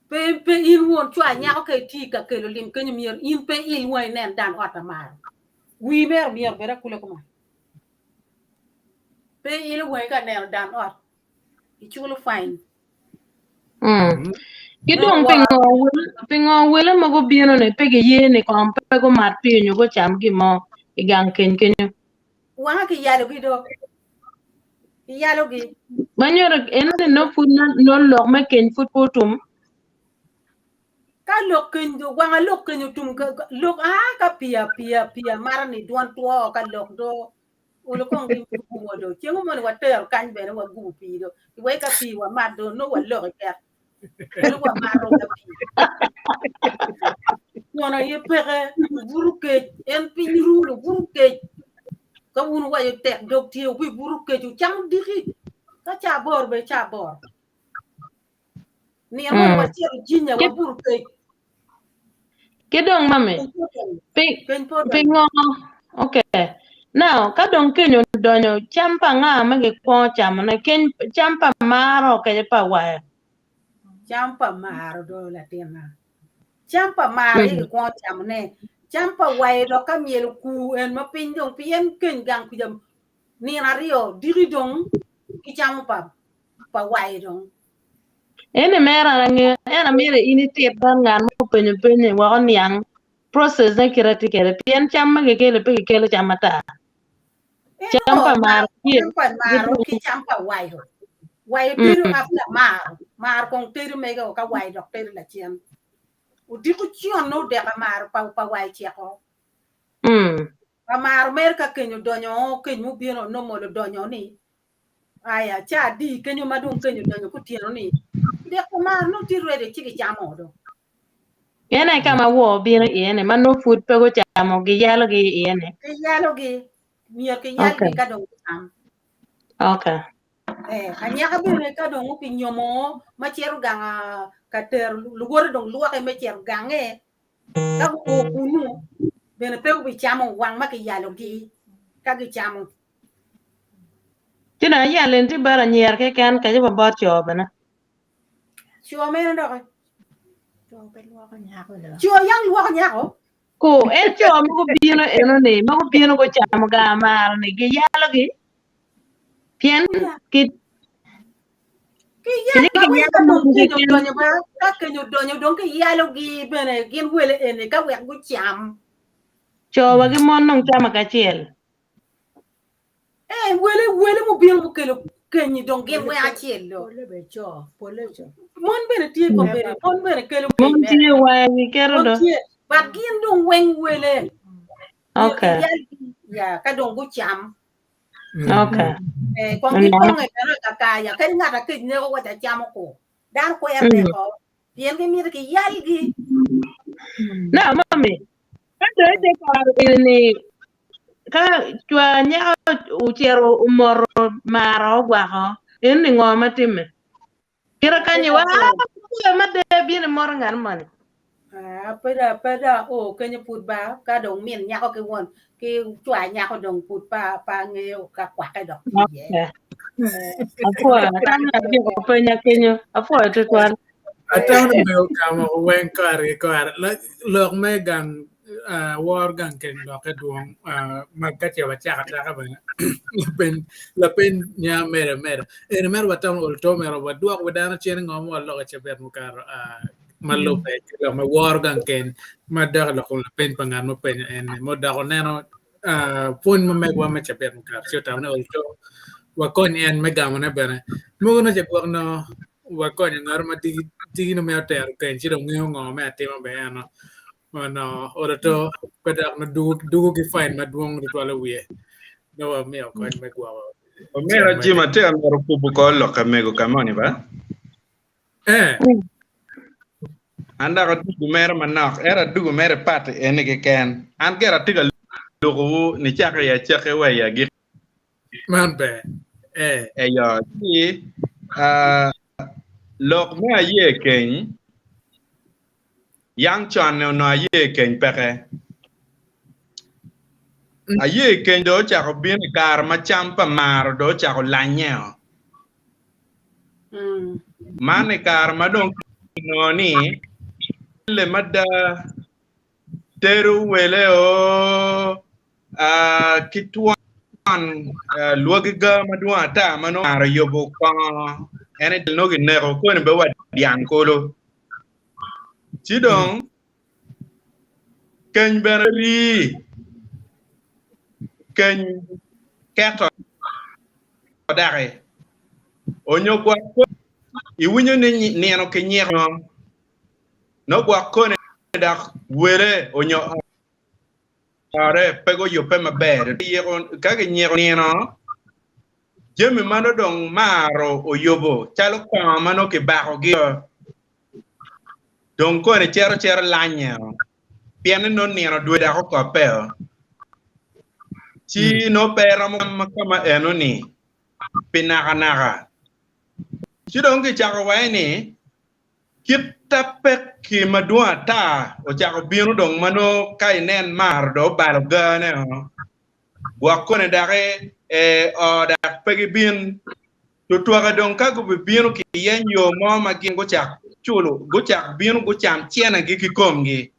pe pe in won cwa nyako ka itye ka kelo lim kenyo myero in pe il wangi inen dan ot amaro wii mere myero obed akula kuman pe ilo wangi ka neno dan ot iculo fine. Ki dong pingo wele ma gubino-ni pe giye ni kong pe gumat pii nyo gucam gin mo i gang keny kenyo? Wanga kiyalogi do. Kiyalogi. Ma nyuto en ni nongo pud nongo lok me keny pud pe otum. Ka lok keny wanga lok keny otum lok aa ka pii apiya pii amata ni dwon two ka lok do. Olo kong gigubo do. Ceng moni watero kany bene wagubo pii do. Iwek ka pii wamat do nongo walok i ket. Olo wamato ka pii. Kwon aye peke, wubuto kec, en piny ru wubuto kec. Ka wun wuwaco tek dog tye wubibuto kec wucamo diki. Ka ca aboro bene ca aboro. Nino moni wacito Jinya wabuto kec. Ki dong mami, pingo, okay. Now, ka dong keny odonyo, cam pa nga ma gikwongo camone? Keny, cam pa maro kede pa wayo? Cam pa maro do latinna. Cam pa maro aye gikwongo camone. Cam pa wayo dok ka myel okur en ma piny dong pien keny gang kuca nino aryo diki dong gicamo pa pa wayo dong. Eni mere an angeyo, en amito in itit bot ngat ma openyo peny-ni wek oniang process ne kite tye kwede pien cam ma gikelo pe gikelo cam ata. Cam pa maro tye. Cam pa maro ki cam pa wayo. Wayo tedo after maro. Maro kong tedo mege o ka wayo dok tedo lacen. Odiko con nongo odeko maro pa pa wayo ceko. Pa maro mere ka keny odonyo keny mubino normal odonyo ni Aya, ca adi kenyo ma dong keny odonyo kutyeno ni, dek omaro nongo tye ready ci gicamo do. En aye ka ma woo bino iye ni, ma nongo pud pe gucamo, giyalogi iye ni. Giyalogi, myero kiyalgi Okay. ka dong gucam. Okay. Eh, anyaka bene ka dong okinyomo ma cito gang ah, ka tero luwote dong lwoke me cito gange, ka guo kunu bene pe gubicamo wang ma kiyalogi ka gicamo. Ci dong ayal-li tye bot anyira keken kadi wa bot co bene. Co meno doki. Co yang lwoko nyako. Ku, en co ma gubino eno-ni, ma gubino gucamo gar maro-ni, giyalogi pien ki Ka keny odonyo dong kiyalogi bene gin wele eni ka wek gucam. Co wa ki mon dong camo kacel. Eh, wele wele mubino mukelo kenyi dong gin weng acel do. Pole bene co, pole co. Mon bene tye kombeddi, mon bene kelo keny Mon mere. tye wa giketo Mon do. tye, but gin dong weng wele. Myero Okay. kiyalgi, ya, ka dong gucam. Okay. Eh, kong giponge bene kakaya, kadi ngat a kec neko waco acamo ko. Dano kwero neko, pien gimito kiyalgi. Now, mami, ka dong ite kare eni Ka cwar nyako ocito omoto maro ogwako, en ni ngo ma timme? Kite kanyi wa made bino imoto ngat moni. Ah, pe da pe da o kenyo pud ba ka dong min nyako ki won ki cwar nyako dong pud pa pa angeyo ka kwake dok iye. Okay. Apwoyo, kany abyeko penya kenyo. Apwoyo tutwal. Atamo ni mego kamo weng kore ki kore. Lok me gang. woro gang keny lokke dwong ma ka ce wacako acaka bene lapeny lapeny nya medo ameda. Eni mere watamo olo to myero wadwok wi dano cen ngo ma waloko i cabit mukato ma lubbe ki lok me woro gang keny ma dok i lok kom lapeny pa ngat mupenyo en-ni ma odoko neno pwony ma megwa me cabit mukato ci otamo ni olo to wakony en me gamone bene. Mogo nongo ca gwok nongo wakonyo ngat ma digino me otero keny ci dong ngeyo ngo me atima bene eno onongo olo to pe dok nongo dugo ki fain madwong tutwal i wiye nongo wamiyo kony me gwoko Omera Jim atye ka mito kubo kor lok ka mego ka moni ba. Eh. An dok adugu mere manok, ento adugu mere pat eni keken. An gire atye ka lukowu nicako i acakki wa i agikki. Man ber. Eh. Eyo, ci ah, lok me aye keny, yang con-ni onongo aye keny peke. Aye keny dong ocako bino i kare ma cam pa maro dong ocako lanyeo. Man i kare ma dong kinongo ni le mada tero wele o ki twon lwagi ga madwong ata ma nongo maro yubo kongo en aye nongo kineko koni bene wa dyang kulu ci dong keny bene rii keny keto daki onyo gwok iwinyo ni nino kinyiko nongo gwok koni dok wele onyo ore pe guyubbe maber. Ka ginyiko nino, jami ma nongo dong maro oyubo calo kongo ma nongo kibakogi dong koni cito cito lanye pien ni nongo nino dwe dok okoppe-o ci nongo pe romo ka ma eno-ni pi nakanaka. Ci dong kicako waci ni, Kit ta pekki madwong ata ocako bino dong ma nongo ka inen mar dong obalo gane o, gwok koni dok i o dok pe gibin. Tutwake dong ka gubibino kiyeny yo mo ma gin gucak culo, gucak bino gucam cenegi ki komgi.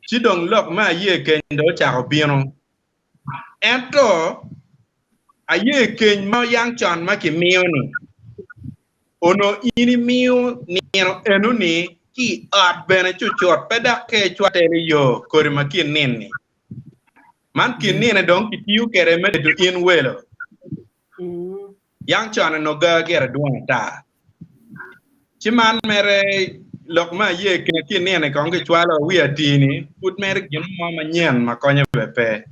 Ci dong lok me aye keny dong ocako bino. Ento aye keny ma yang con ma kimiyo-ni, onongo in imiyo nino eno-ni ki i ot bene cucut, pe dok ka icwalo telo i yo kodi ma kin nini. Man kin nini dong kitiyo kwede me tedo in welo. Yang con onongo ga gire dwong ata. Ci man mere lok me aye kene ki nino kong kicwalo wi atini pud mere gin mo manyen ma konyo be pe.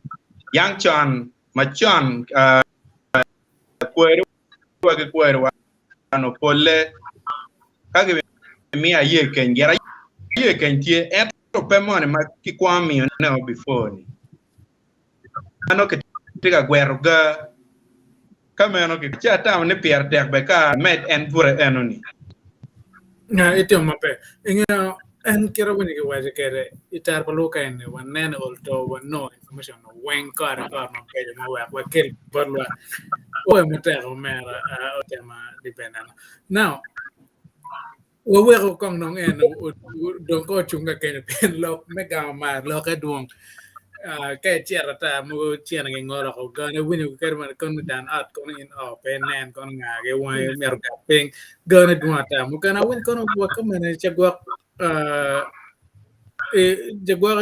Yang con macon kweri wa ki kweri wa onongo polle ka gimiyo aye keny gire aye keny tye ento pe moni ma kikwongo miyo ne o before ni. Ma nongo kitye ka gwero ga ka meno ki ci atamo ni pire tek be ka med en bute eno ni. Nga itimo maber. Ingeyo en kite winyo kiwaco kede i tero pa luka eni waneno ol to wanongo information weng kore kore mabeco ma wek wakel bot lwak. Oyo matek omera otema di beneno. Now Waweko kong dong en dong kong ocung ka kenyo pien lok me gamo mar lokke dwong. Ka icito ata mogo cene gingolo oko gane winyo kadi mana kono dan ot kono in o pe inen kono nga ki wangi myero ogak piny gane dwong ata mukene awiny kono wa ka mene ca gwok ca gwok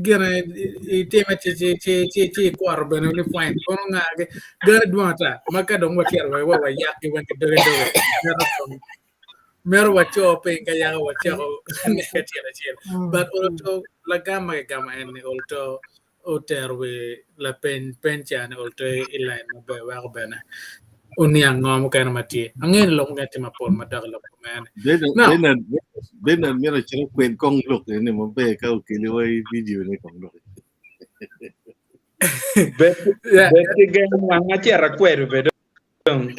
gine itime ci ci ikwoto bene ni fine kono nga ki gane dwong ata ma ka dong wacito wa wayakgi weng ki doge doge Meno waco piny ka yaka wacako nek acel acel. But olto lagam ma kigamo en ni olto otero wi lapeny peny ca ni olto i line maber weko bene oniang ngo mukene ma tye. Angeyo ni lok mukene tye mapol madok i lok kom ene. Now, Bernard, Bernard myero ocit okwed kong lok eni maber ka okeli wa i video ni kong dok. Bed bed ki gen wang acito akwedo bene dong.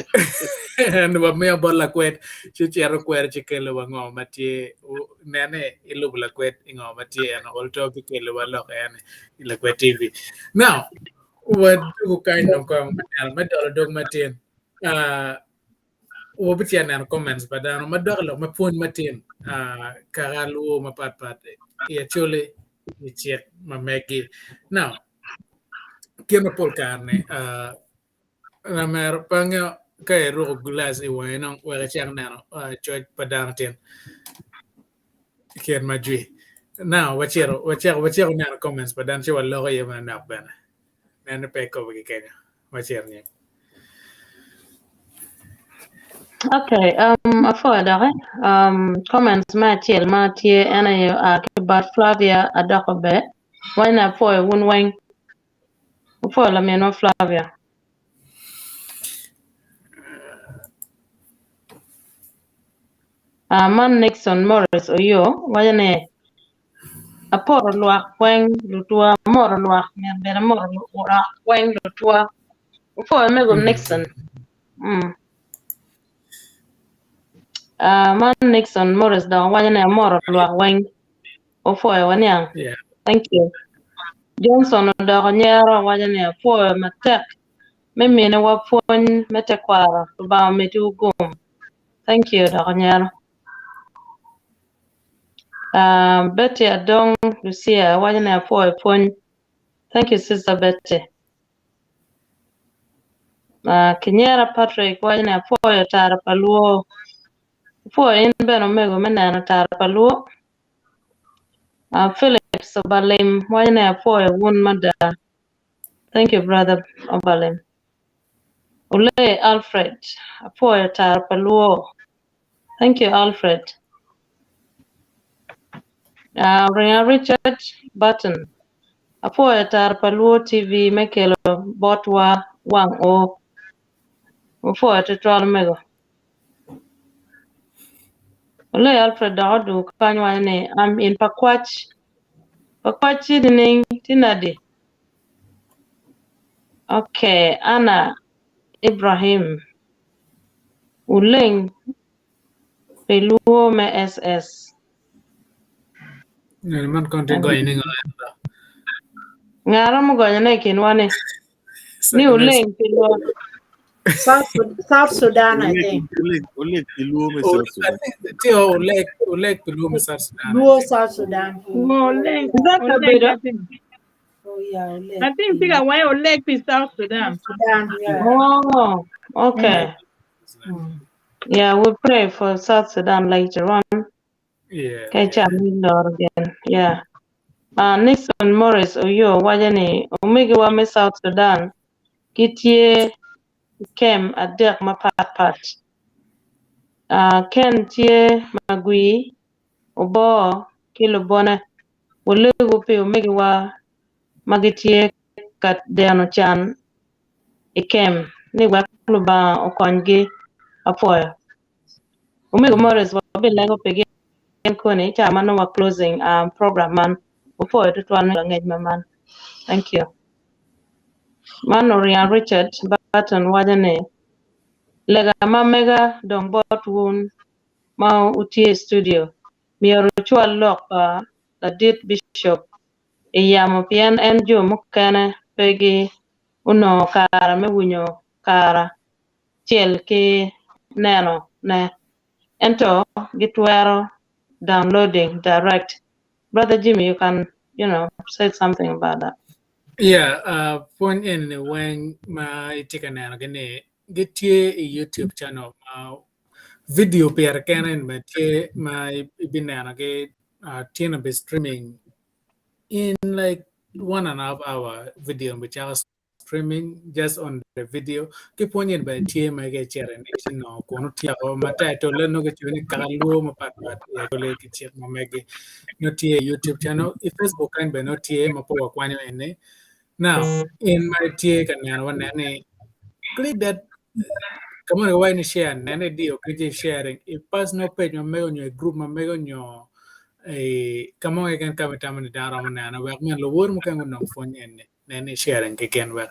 En wamiyo bot lakwed ci cito kwede ci kelo wa ngo ma tye nene ilubo lakwed i ngo ma tye en ol to bikelo wa lok en i lakwed TV. Now wadugu kany dong kong me neno me dolo dog matin. Uh, wabitye neno comments pa dano madok i lok me pwony matin uh, kaka luwo mapat pat i Acholi. i cik ma megi. Now, kit ma pol kare-ni uh, lamero pe angeyo ka iruko gilac i wangi nong wek icak neno uh, coc pa dano tin kit ma jwi. Now, wacito wacako wacako neno comments pa dano ci waloko iye manok bene. Neno pe ikobo ki kenyo. Wacito nyim. Okay, um, apwoyo doki. Um, comments me acel ma tye en aye oa ki bot Flavia Adoko Ber. Waco ni apwoyo wun weng. Apwoyo laminwa Flavia. Uh, man Nixon Morris Oyo waco ni aporo lwak weng lutwa, amoro lwak myero bed amoro lwak weng lutwa. Apwoyo mego Nixon. Mm. Uh, man Nixon Morris dok waco ni amoro lwak weng. Opwoyo waniang. Yeah. Thank you. Johnson odoko nyero waco ni apwoyo matek me miniwa pwony me tekwaro. Lubanga omeddiwu gum. Thank you odoko nyero. Uh, Betty Adong Lucia waco ni apwoyo pwony. Thank you sister Betty. Uh, Kinyera Patrick waco ni apwoyo tara pa luo. Apwoyo in bene omego me neno tara pa luo. Uh, Phillips Obalim waco ni apwoyo wun mada. Thank you brother Obalim. Ole Alfred apwoyo tara pa luo. Thank you Alfred. Uh, Ringa Richard Button apwoyo tara pa luo TV me kelo botwa wang o. Apwoyo tutwal omego. Ole Alfred dok odwogo kany waco ni I'm in Pakwach. Pakwach tye nining? Tye nadi? Okay, Anna Ibrahim Uleng pi luo me SS. Ngani man kon tye gonyo ni ngo ento. Nga romo gonyone i kinwa ni? Ni uleng pi luo. South, South Sudan, I think. Oleg, Oleg pi luo me South Sudan. Tye o Oleg, Oleg pi luo me South Sudan. Luo South Sudan. Oleg, Is that Oleg, kabedo? I think. Oh, yeah, Oleg. I think tye ka waco Oleg pi South Sudan. Sudan. Yeah. Oh, okay. Yeah, we'll pray for South Sudan later on. Yeah. Kay ca mi lor again. Yeah. Nixon Morris Oyo waco ni omegiwa me South Sudan gitye i kem adek mapatpat. Ken tye magwir, oboo ki lubone. Walego pi omegiwa ma gitye ka deno can i kem ni wek Lubanga okonygi. Apwoyo. Omego Morris wabilego pi gin koni ca ma nongo wa closing program man. Wapwoyo tutwal me langec ma man. Thank you. Man Oriang Richard Barton waco ni lega ma mega dong bot wun ma wutye i studio myero wucwal lok pa ladit Bishop i yamo pien en jo mukene pe gi onongo kare me winyo kara cel ki neno ne ento gitwero downloading direct. Brother Jimmy, you can, you know, say something about that. Yeah, pwony eni weng ma itye ka neno gi ni gitye i YouTube channel ma video pire kene ma tye ma ibineno gi tye na be streaming in like 1.5 hour video bicako streaming just on the video ki pwony eni bene tye ma icito ni ci nongo kun otyeko ma title nongo kicoyo ni kaka luo mapatpat i acholi ki cik ma megi nongo tye i YouTube channel i Facebook kany bene nongo tye ma pe wakwanyo eni now in ma itye ka neno wa nen ni click that ka mo kiwaco ni share nen idiyo ki sharing i personal page ma mego nyo i group ma mego nyo i ka mo keken ka ma itamo ni dano romo neno wek min luwot mukene gunong pwony eni nen ni sharing keken wek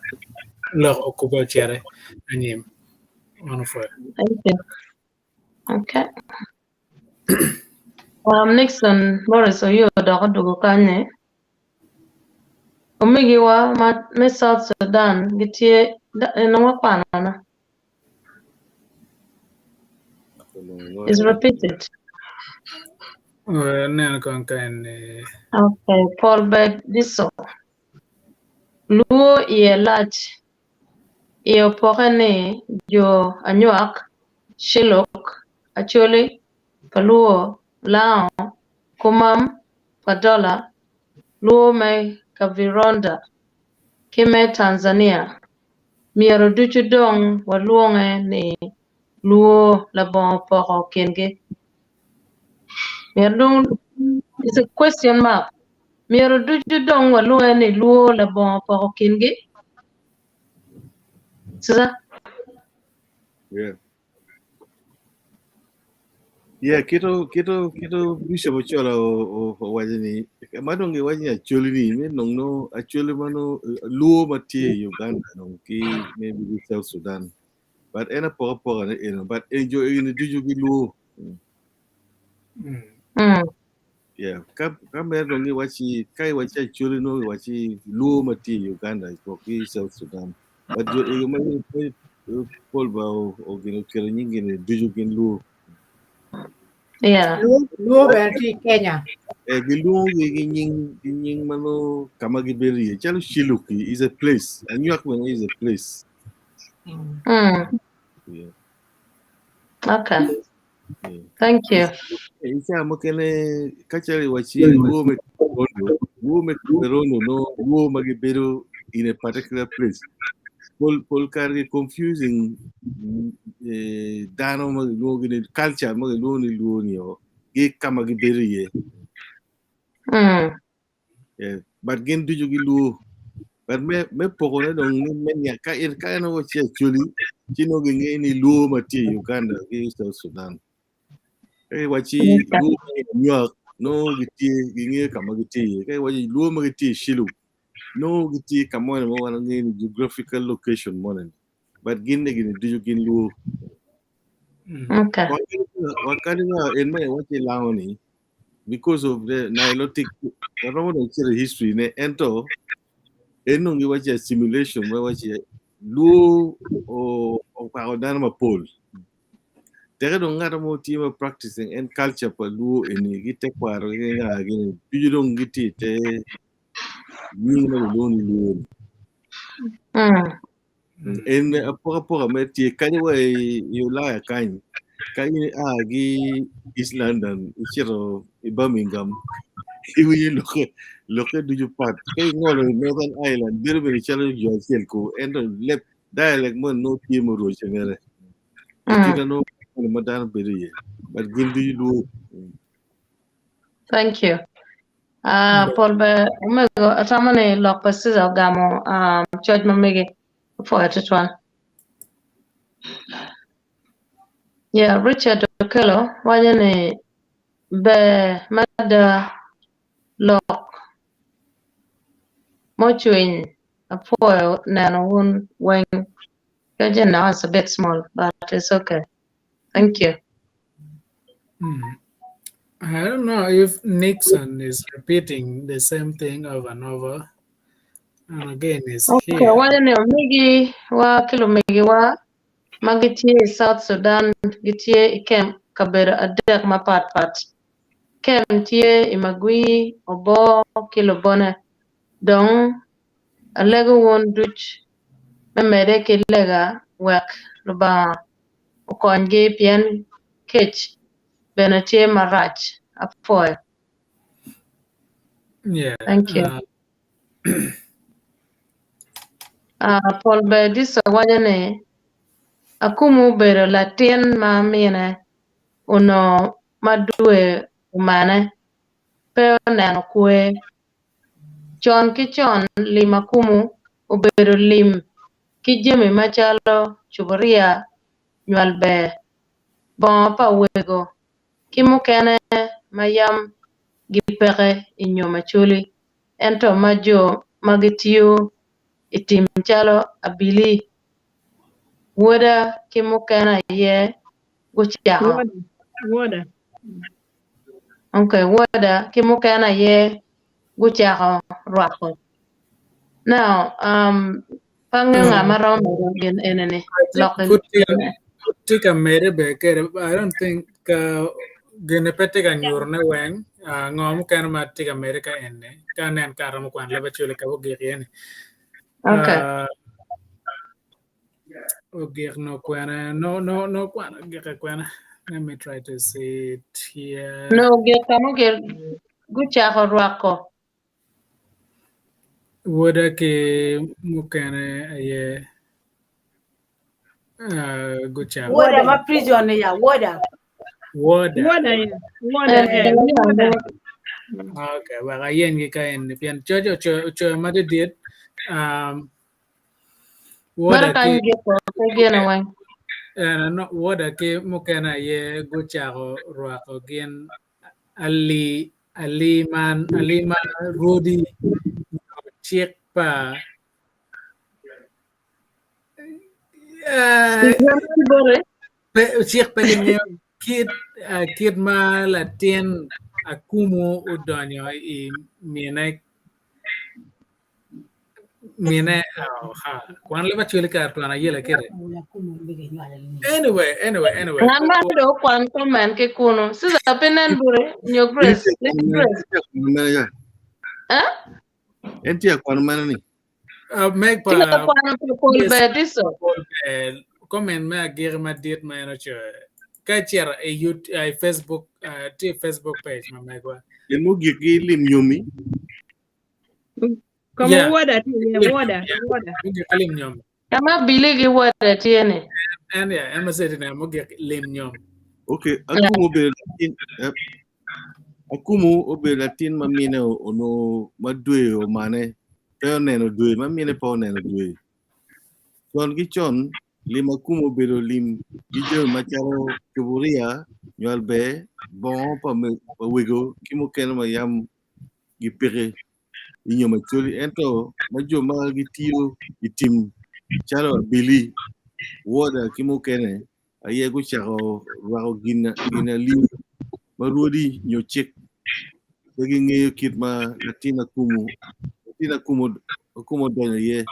lok okubbe ociti anyim. Mano pwoyo. Thank you. Okay. Nixon Morris Oyoo dok odwogo kany-nyi. Omegiwa ma me South Sudan gitye en wakwano na. Is repeated. Aneno kong ka en ni. Okay, Paul Bed Diso. Luo iye lac. Iye opoke ni jo Anywak, Shilluk, Acholi, Paluo, Lango, Kumam, Padola, Luo me Kavirondo ki me Tanzania. Myero ducu dong walwonge ni Luo labongo poko kingi. Myero dong, it's a question mark. Myero ducu dong walwonge ni Luo labongo poko kingi? Siza? Yeah. Yeah, kito kito kito Bishop Ochola owaco ni ma dong giwaco ni Acholi ni me nong no Acholi ma no Luo ma tye i Uganda dong ki maybe ki South Sudan. But en apokapoka ne eno but en jo eni ducu giluo. Yeah, ka ka mere dong giwaci ka iwaci Acholi no iwaci Luo ma tye i Uganda gwok ki South Sudan. But jo ego ma pol ba ogin okelo nying ni ducu gin Luo. Yeah. Luo bene tye i Kenya. Eh, gilwongogi gi nying gi nying ma nongo ka ma gibedo iye calo Shiluki is a place, Anywak bene is a place. Yeah. Okay. Yeah. Thank you. I cawa mukene ka calo iwaci luo me Kamerondo, luo me Kamerondo no luo ma gibedo in a particular place. Pol pol kare gi confusing eh, dano ma gilwongo ni culture ma gilwongo ni luo ni o gi kama gibedo iye. Yeah. But gin ducu giluo. But me me pokone dong me me niang ka in ka en owaci Acholi ci nongo gingeyo ni luo ma tye i Uganda ki South Sudan. Ka iwaci luo ma i Anywak nongo gitye gingeyo ka ma gitye iye. Ka iwaci luo ma gitye i Shilluk nongo gitye ka moni ma wan wangeyo ni geographical location moni. But gin ni gini ducu gin luo. Okay. Wakadi wa en ma iwaci lango ni because of the Nilotic waromo dong cito i history ne ento en dong giwaci assimilation ma iwaci luo okwako dano mapol teke dong ngat mo tye ma practicing en culture pa luo eni ki tekwaro ki nga gini ducu dong gitye i te nying ma gilwongo ni luo ni. En apokapoka me tye kadi wa i Ulaya kany ka in ia ki East London icito i Birmingham iwinyo lokke lokke ducu pat ka ingolo i Northern Ireland bedo bene calo jo acel ku ento leb dialect moni nongo tye murocce mere kita nongo ma dano bedo iye but gin ducu luo. Thank you. Uh, pol be omego atamo ni lok pa Caesar ogamo um, coc ma mege opwoyo tutwal. Yeah, Richard Okello waco ni ber mada lok mucwiny apwoyo neno wun weng. Coce now is a bit small, but it's okay. Thank you. I don't know if Nixon is repeating the same thing over and over. And again, is Okay, here. waco ni omigi wa ki lumegi wa ma gitye i South Sudan gitye i kem kabedo adek mapat pat. Kem tye i Magwi, Obor ki Lubone. Dong alego wun duc me mede ki lega wek Lubanga okonygi pien kec bene tye marac. Apwoyo. Yeah. Thank you. Uh, Paul Bediso waco ni Akumu obedo latin ma mine onongo ma dwe omane pe oneno kwe. Con ki con lim Akumu obedo lim ki jami macalo cuburia, nywal ber, bongo pa wego ki mukene ma yam gipeke i nyom Acholi ento ma jo ma gitiyo i tim calo abili, woda ki mukene aye gucako. Woda. Okay, woda ki mukene aye gucako rwako. Now, um, pe angeyo nga ma romo medo gin eni-ni. Lok Pud tye ka medde bene kede. I don't think ka Gini pe tye ka nyutone weng, ngo mukene ma tye ka mede ka eni, ka anen ka aromo kwano leb Acholi ka ogik iye ni. Okay. Ogik no kwene, no no no kwano ogike kwene. Let me try to see it here. No ogik ka ma gucako rwako. Woda ki mukene aye gucako. Woda ma prison ni ya, woda. Woda. Woda ya, woda eh, woda. Okay, wek ayenygi ka eni pien coc ocoyo madidit. Woda ki woda ki mukene aye gucako rwako gin alii alii man alii ma rwodi nyo cik pa cik pe gingeyo kit kit ma latin akumu odonyo i mine Mine, oh, ha. Kwan leb acwali kare twon ayela kede. Anyway, anyway, anyway. Ngat ma do okwan comment ki kunu. Sister pe nen bure nyo Grace. Lady Grace. Eh? En tye akwano mene ni? Meg pa Tye ka kwano pa Paul Yes. Ber Diso. Paul Ber, comment me agiki madit ma en ocoyo. Ka icito i YouTube, i Facebook, tye i Facebook page ma megwa. En mugik gi lim nyomi. Kama Yeah. woda tye iye, woda, woda. Mugik lim nyom. Kama Billy gi woda tye ni. En ya, en ma citi ne mugik lim nyom. Okay, akumu obedo latin akumu obedo latin ma mine onongo ma dwe omane pe oneno dwe ma mine pe oneno dwe. Con ki con lim akumu obedo lim ki jami macalo cuburia, nywal ber, bongo pa pa wego ki mukene ma yam gipeke i nyom Acholi ento ma jo ma gitiyo i tim calo abili, woda ki mukene aye gucako rwako gin alii ma rwodi nyo cik pe gingeyo kit ma latin akumu latin akumu akumu odonyo iye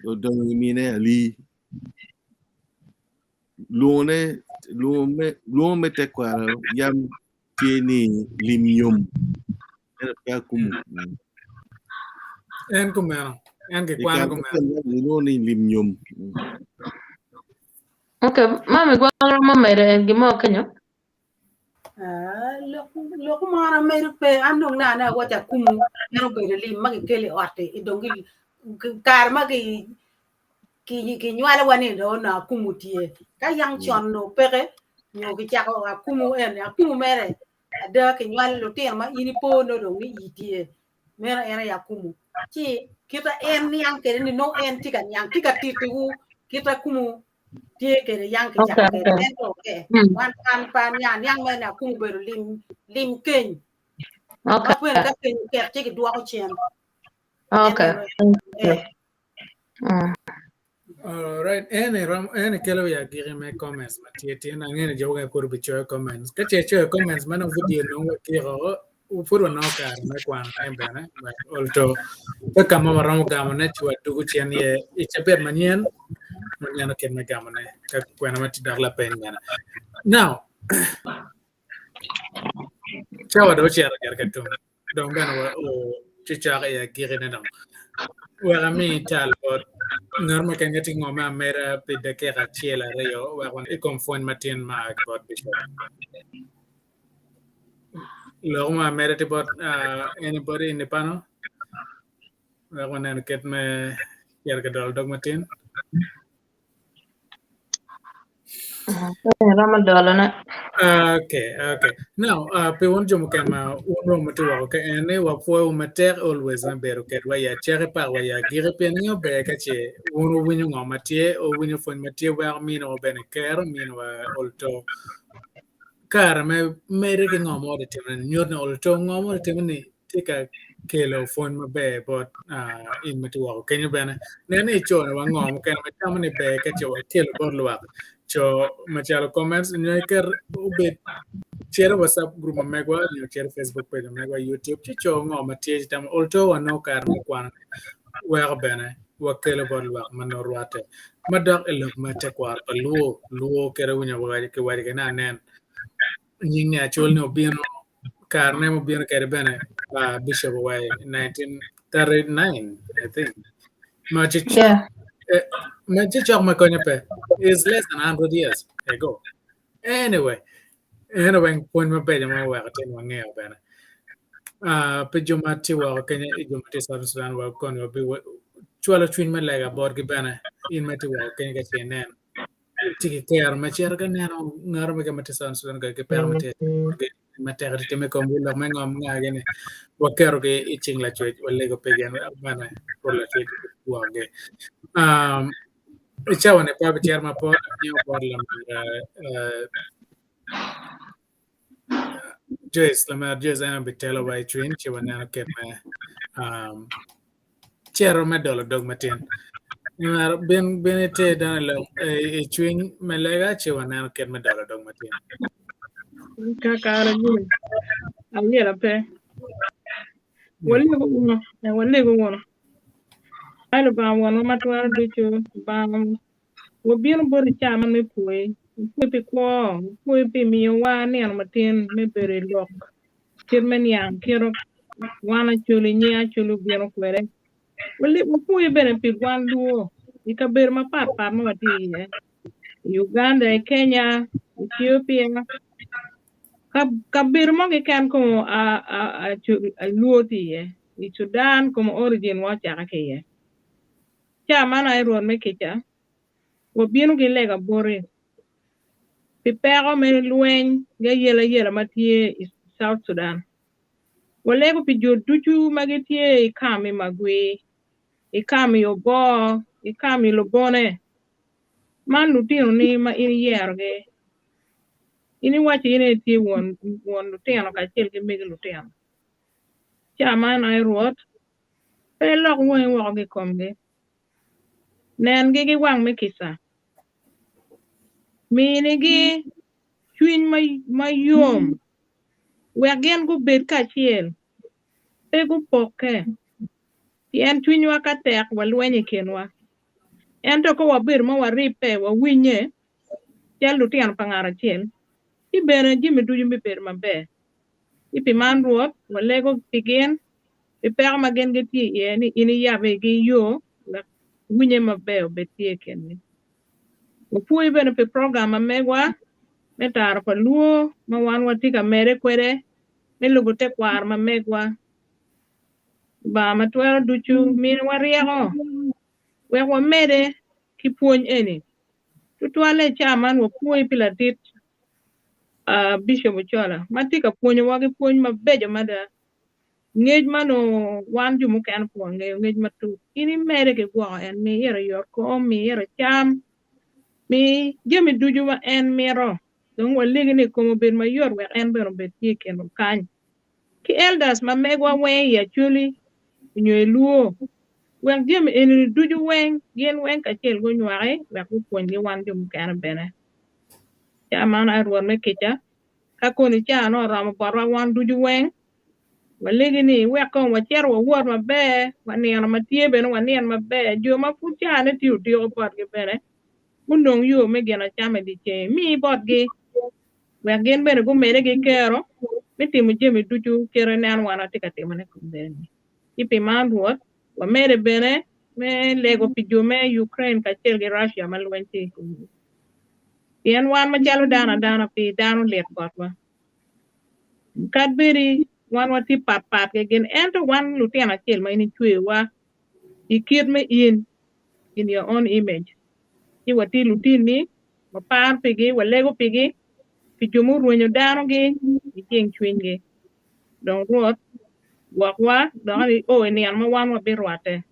odonyo i mine alii. Lwongone lwongo me tekwaro yam tye ni lim nyom ento pe akumu. En kumeno, en I gikwano kare kumeno. mukene gilwongo ni lim nyom. Okay, mami gwok romo medo en gin mo kenyo. Ah, lok lok moro amedo pe an dong nane awaco akumu en obedo lim ma gikelo i ot-ti i dong gi- gi- kare ma gi ki kinywalowa ni dong onongo akumu tye ka yang con onongo peke nyo kicako akumu en akumu mere ada kinywalo lutino ma in ipo nongo dong ni ii tye meno en aye akumu ci kita en niang kede ni nongo en tye ka niang tye ka titiwu kita akumu tye kede yang kicako Okay, kede okay. ento ke Mm. wan wan pa niang niang mere ni akumu obedo lim lim keny ma Okay. bene ka keny oket ci gidwoko cen en Okay. eno Thank you. eh Mm. Alright, en irom en ikelo ya agiki me comments ma tye tin angeyo ni jo mukene pud obicoyo comments. Ka ce icoyo comments ma nongo video nongo watyeko pud wanongo kare me kwano en bene but olto pe ka mo waromo gamone ci wadugo cen iye i cabit manyen waneno kit me gamone ka kwena ma tye dok lapeny bene. Now, cawa dong ocito gire ka tum. Dong bene wa o ci cok i agikine dong. Wek ami tal bot ngat mo keken tye ngo me ameda pi dakika acel aryo wek i kom pwony matin ma a ki bot Bishop. Lok mo ameda tye bot anybody in the panel? Wek waneno kit me cito ki dolo dog matin. Romo dolone. Okay, okay. Now, pi wun jo mukene ma wun romo tye woko ka en ni wapwoyo matek always me bedo kedwa i acaki pak wa i agiki pien ngeyo ber ka ce wun wuwinyo ngo ma tye, wuwinyo pwony ma tye weko minowa bene kero, minowa olto kare me mede ki ngo ma watye timo ni nyuto ni olto ngo ma watye timo ni tye ka kelo pwony maber bot in ma tye woko kenyo bene. Nen ni icone wa ngo mukene ma itamo ni ber ka ce wakelo bot lwak co macalo comments nyo iket obed cito WhatsApp group ma megwa nyo cito Facebook page ma megwa YouTube ci co ngo ma tye ci tamo olto wa nongo kare me kwano weko bene wakelo bot lwak ma nongo rwatte madok i lok me tekwaro pa luo luo kite winyo kiwaco kene anen. Nying ni Acholi ni obino karene mubino kwede bene pa Bishop Owai i 1939 I think. Ma ci Yeah. eh, ma ci cok ma konyo pe is less than 100 years ago. Anyway, eno weng pwony mabeco ma oweko tin wangeyo bene. Ah, pi jo ma tye woko kenya i jo ma tye i Southern Sudan wa koni wabi cwalo cwiny me lega botgi bene in ma itye woko kenya ka ce inen tye ki kero me cito ka neno ngat mo ma tye Southern Sudan ki peko ma tye ma tek tye me kom lok me ngom nga gini waketogi i cing lacwec walego pigi bene bot lacwec gwokgi. Um, i cawa ni pe abicito mapol amiyo bot lamera uh, Joyce, lamera Joyce en obitelo wa i cwiny ci waneno kit me um, cito me dolo dog matin. Lamera bin bin iter dano i lok i cwiny me lega ci waneno kit me dolo dog matin. Kakare gure. Ayela pe. Walego wunu, eh, walego wunu. Ai Lubanga Wonwa ma twero ducu, Lubanga, wabino boti i caa man me pwoyi. Wapwoyi pi kwo, wapwoyi pi miyowa nino matin me bedo i lok kit me niang kit wan Acholi, nying Acholi obino kwede. Wapwoyi bene pi wan luo i kabedo mapat pat ma watye iye, i Uganda, i Kenya, Ethiopia, kabedo mo keken kong luo tye iye. I Sudan kome origin wa ocake ki iye. Ca man aye Rwot me kica, wabino ki lega boti pi peko me lweny ki ayelayela ma tye i South Sudan. Walego pi jo ducu ma gitye i kam i Magwi, i kam i Obor, i kam i Lobone. Man lutinoni ma in iyerogi. In iwaco in aye itye won lutino kacel ki megi lutino. Ca man, ai Rwot, pe ilok wangi woko ki i komgi. Nengi ki wang me kica. Minigi cwiny mayom wek gin gubed kacel, pe gupokke, pien cwinywa ka tek walwenyo i kinwa. Ento ka wabedo ma waribbe, wawinnye calo lutino pa ngat acel, ci bene jami ducu bibedo maber. Ci pi man Rwot, walego pi gin, pi peko ma gin gitye iye, ni in iyab igi yo wek winye maber obed tye i kingi. Wapwoyi bene pi program ma megwa me Taro pa Luo ma wan watye ka mede kwede me lubo tekwaro ma megwa. Lubanga ma twero ducu miniwa ryeko wek wamede ki pwony eni. Tutwalle i caa man wapwoyi pi ladit Bishop Ochola ma tye ka pwonyowa ki pwony mabeco mada. Ngec ma nongo wan jo mukene pe wangeyo, ngec matut. In imede ki gwoko en, mi ite yot kom, mi ite cam, mi jami ducu ma en mito. Dong walegi ni kome obed mayot wek en bene obed tye i kinwa kany. Ki elders ma megwa weng i Acholi nyo i Luo, wek jami eni ducu weng gin weng kacel gunywaki wek gupwonygi wan jo mukene bene. Ca man aye Rwot me kica, ka koni ca nongo oromo botwa wan ducu weng, walegi ni iwek kong wacit wawot maber, wanino ma tye bene wanin maber, jo ma pud cane tye odiko botgi bene gunong yo me gin acama i dyeceng, imi botgi wek gin bene gumedde ki kero me timo jami ducu kit ineno wan watye ka timone kombeddi-ni. Ci pi man Rwot, wamedde bene me lego pi jo me Ukraine kacel ki Russia ma lweny tye i komgi. Pien wan macalo dano adana pi dano lit botwa. Kad bedi wan watye pat pat ki gin, ento wan lutino acel ma in icweyowa i kit me in, in your own image. Ci watye lutinni, waparo pigi, walego pigi, pi jo murwenyo danogi ijing cwinygi. Dong Rwot, gwokwa dok o i nino ma wan wabirwatte.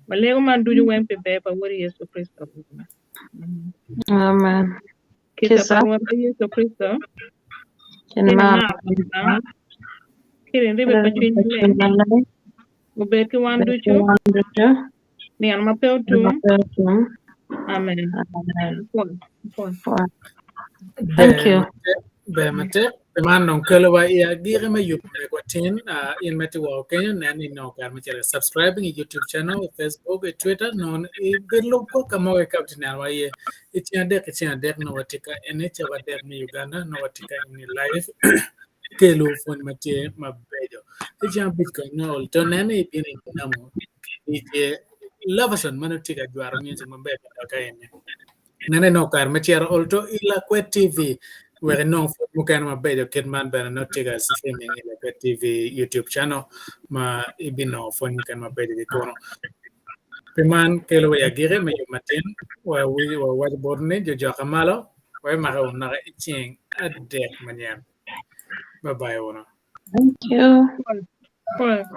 Walego man ducu weng pi ber pa Wodi Yecu Kricito Rwotwa. Amen. Kica pa Kica. Rwotwa Yecu Kricito, Kine kine mar mar pa Lubanga, kine ribbe pa Cwiny Maleng Maleng, obed ki wan obed ki ducu wan ducu, nino ma pe ma otum. pe otum. Amen. Amen. Pwony, pwony. Pwony. Thank Ber you. matek, ber matek. Pi man dong kelowa i agikki me yubo megwa. matin uh, in ma tye woko kenyo nen ni inongo kare me cito subscribing i YouTube channel, i Facebook, i Twitter, nongo ibed lub kor ka mo keken ka neno wa iye. I ceng adek ki ceng adek nongo watye ka eni cawa adek me Uganda nongo watye ka eni live kelo pwony ma tye mabeco. I ceng abic kong nongo to nen ni ibino inamo DJ Leveson ma nongo tye ka jwero music maber ka eni. Nene nongo kare me cito olto i Lakwed TV wek inong pwony mukene mabeco kit man bene nongo tye ka streaming i Lakwed TV YouTube channel ma ibinongo pwony mukene mabeco ki kunu. Pi man kelo wa i agikki me yub matin wawaco botwu ni jo joka malo wabimake wunu naka i ceng adek manyen. Bye bye wunu. Thank you. Bye.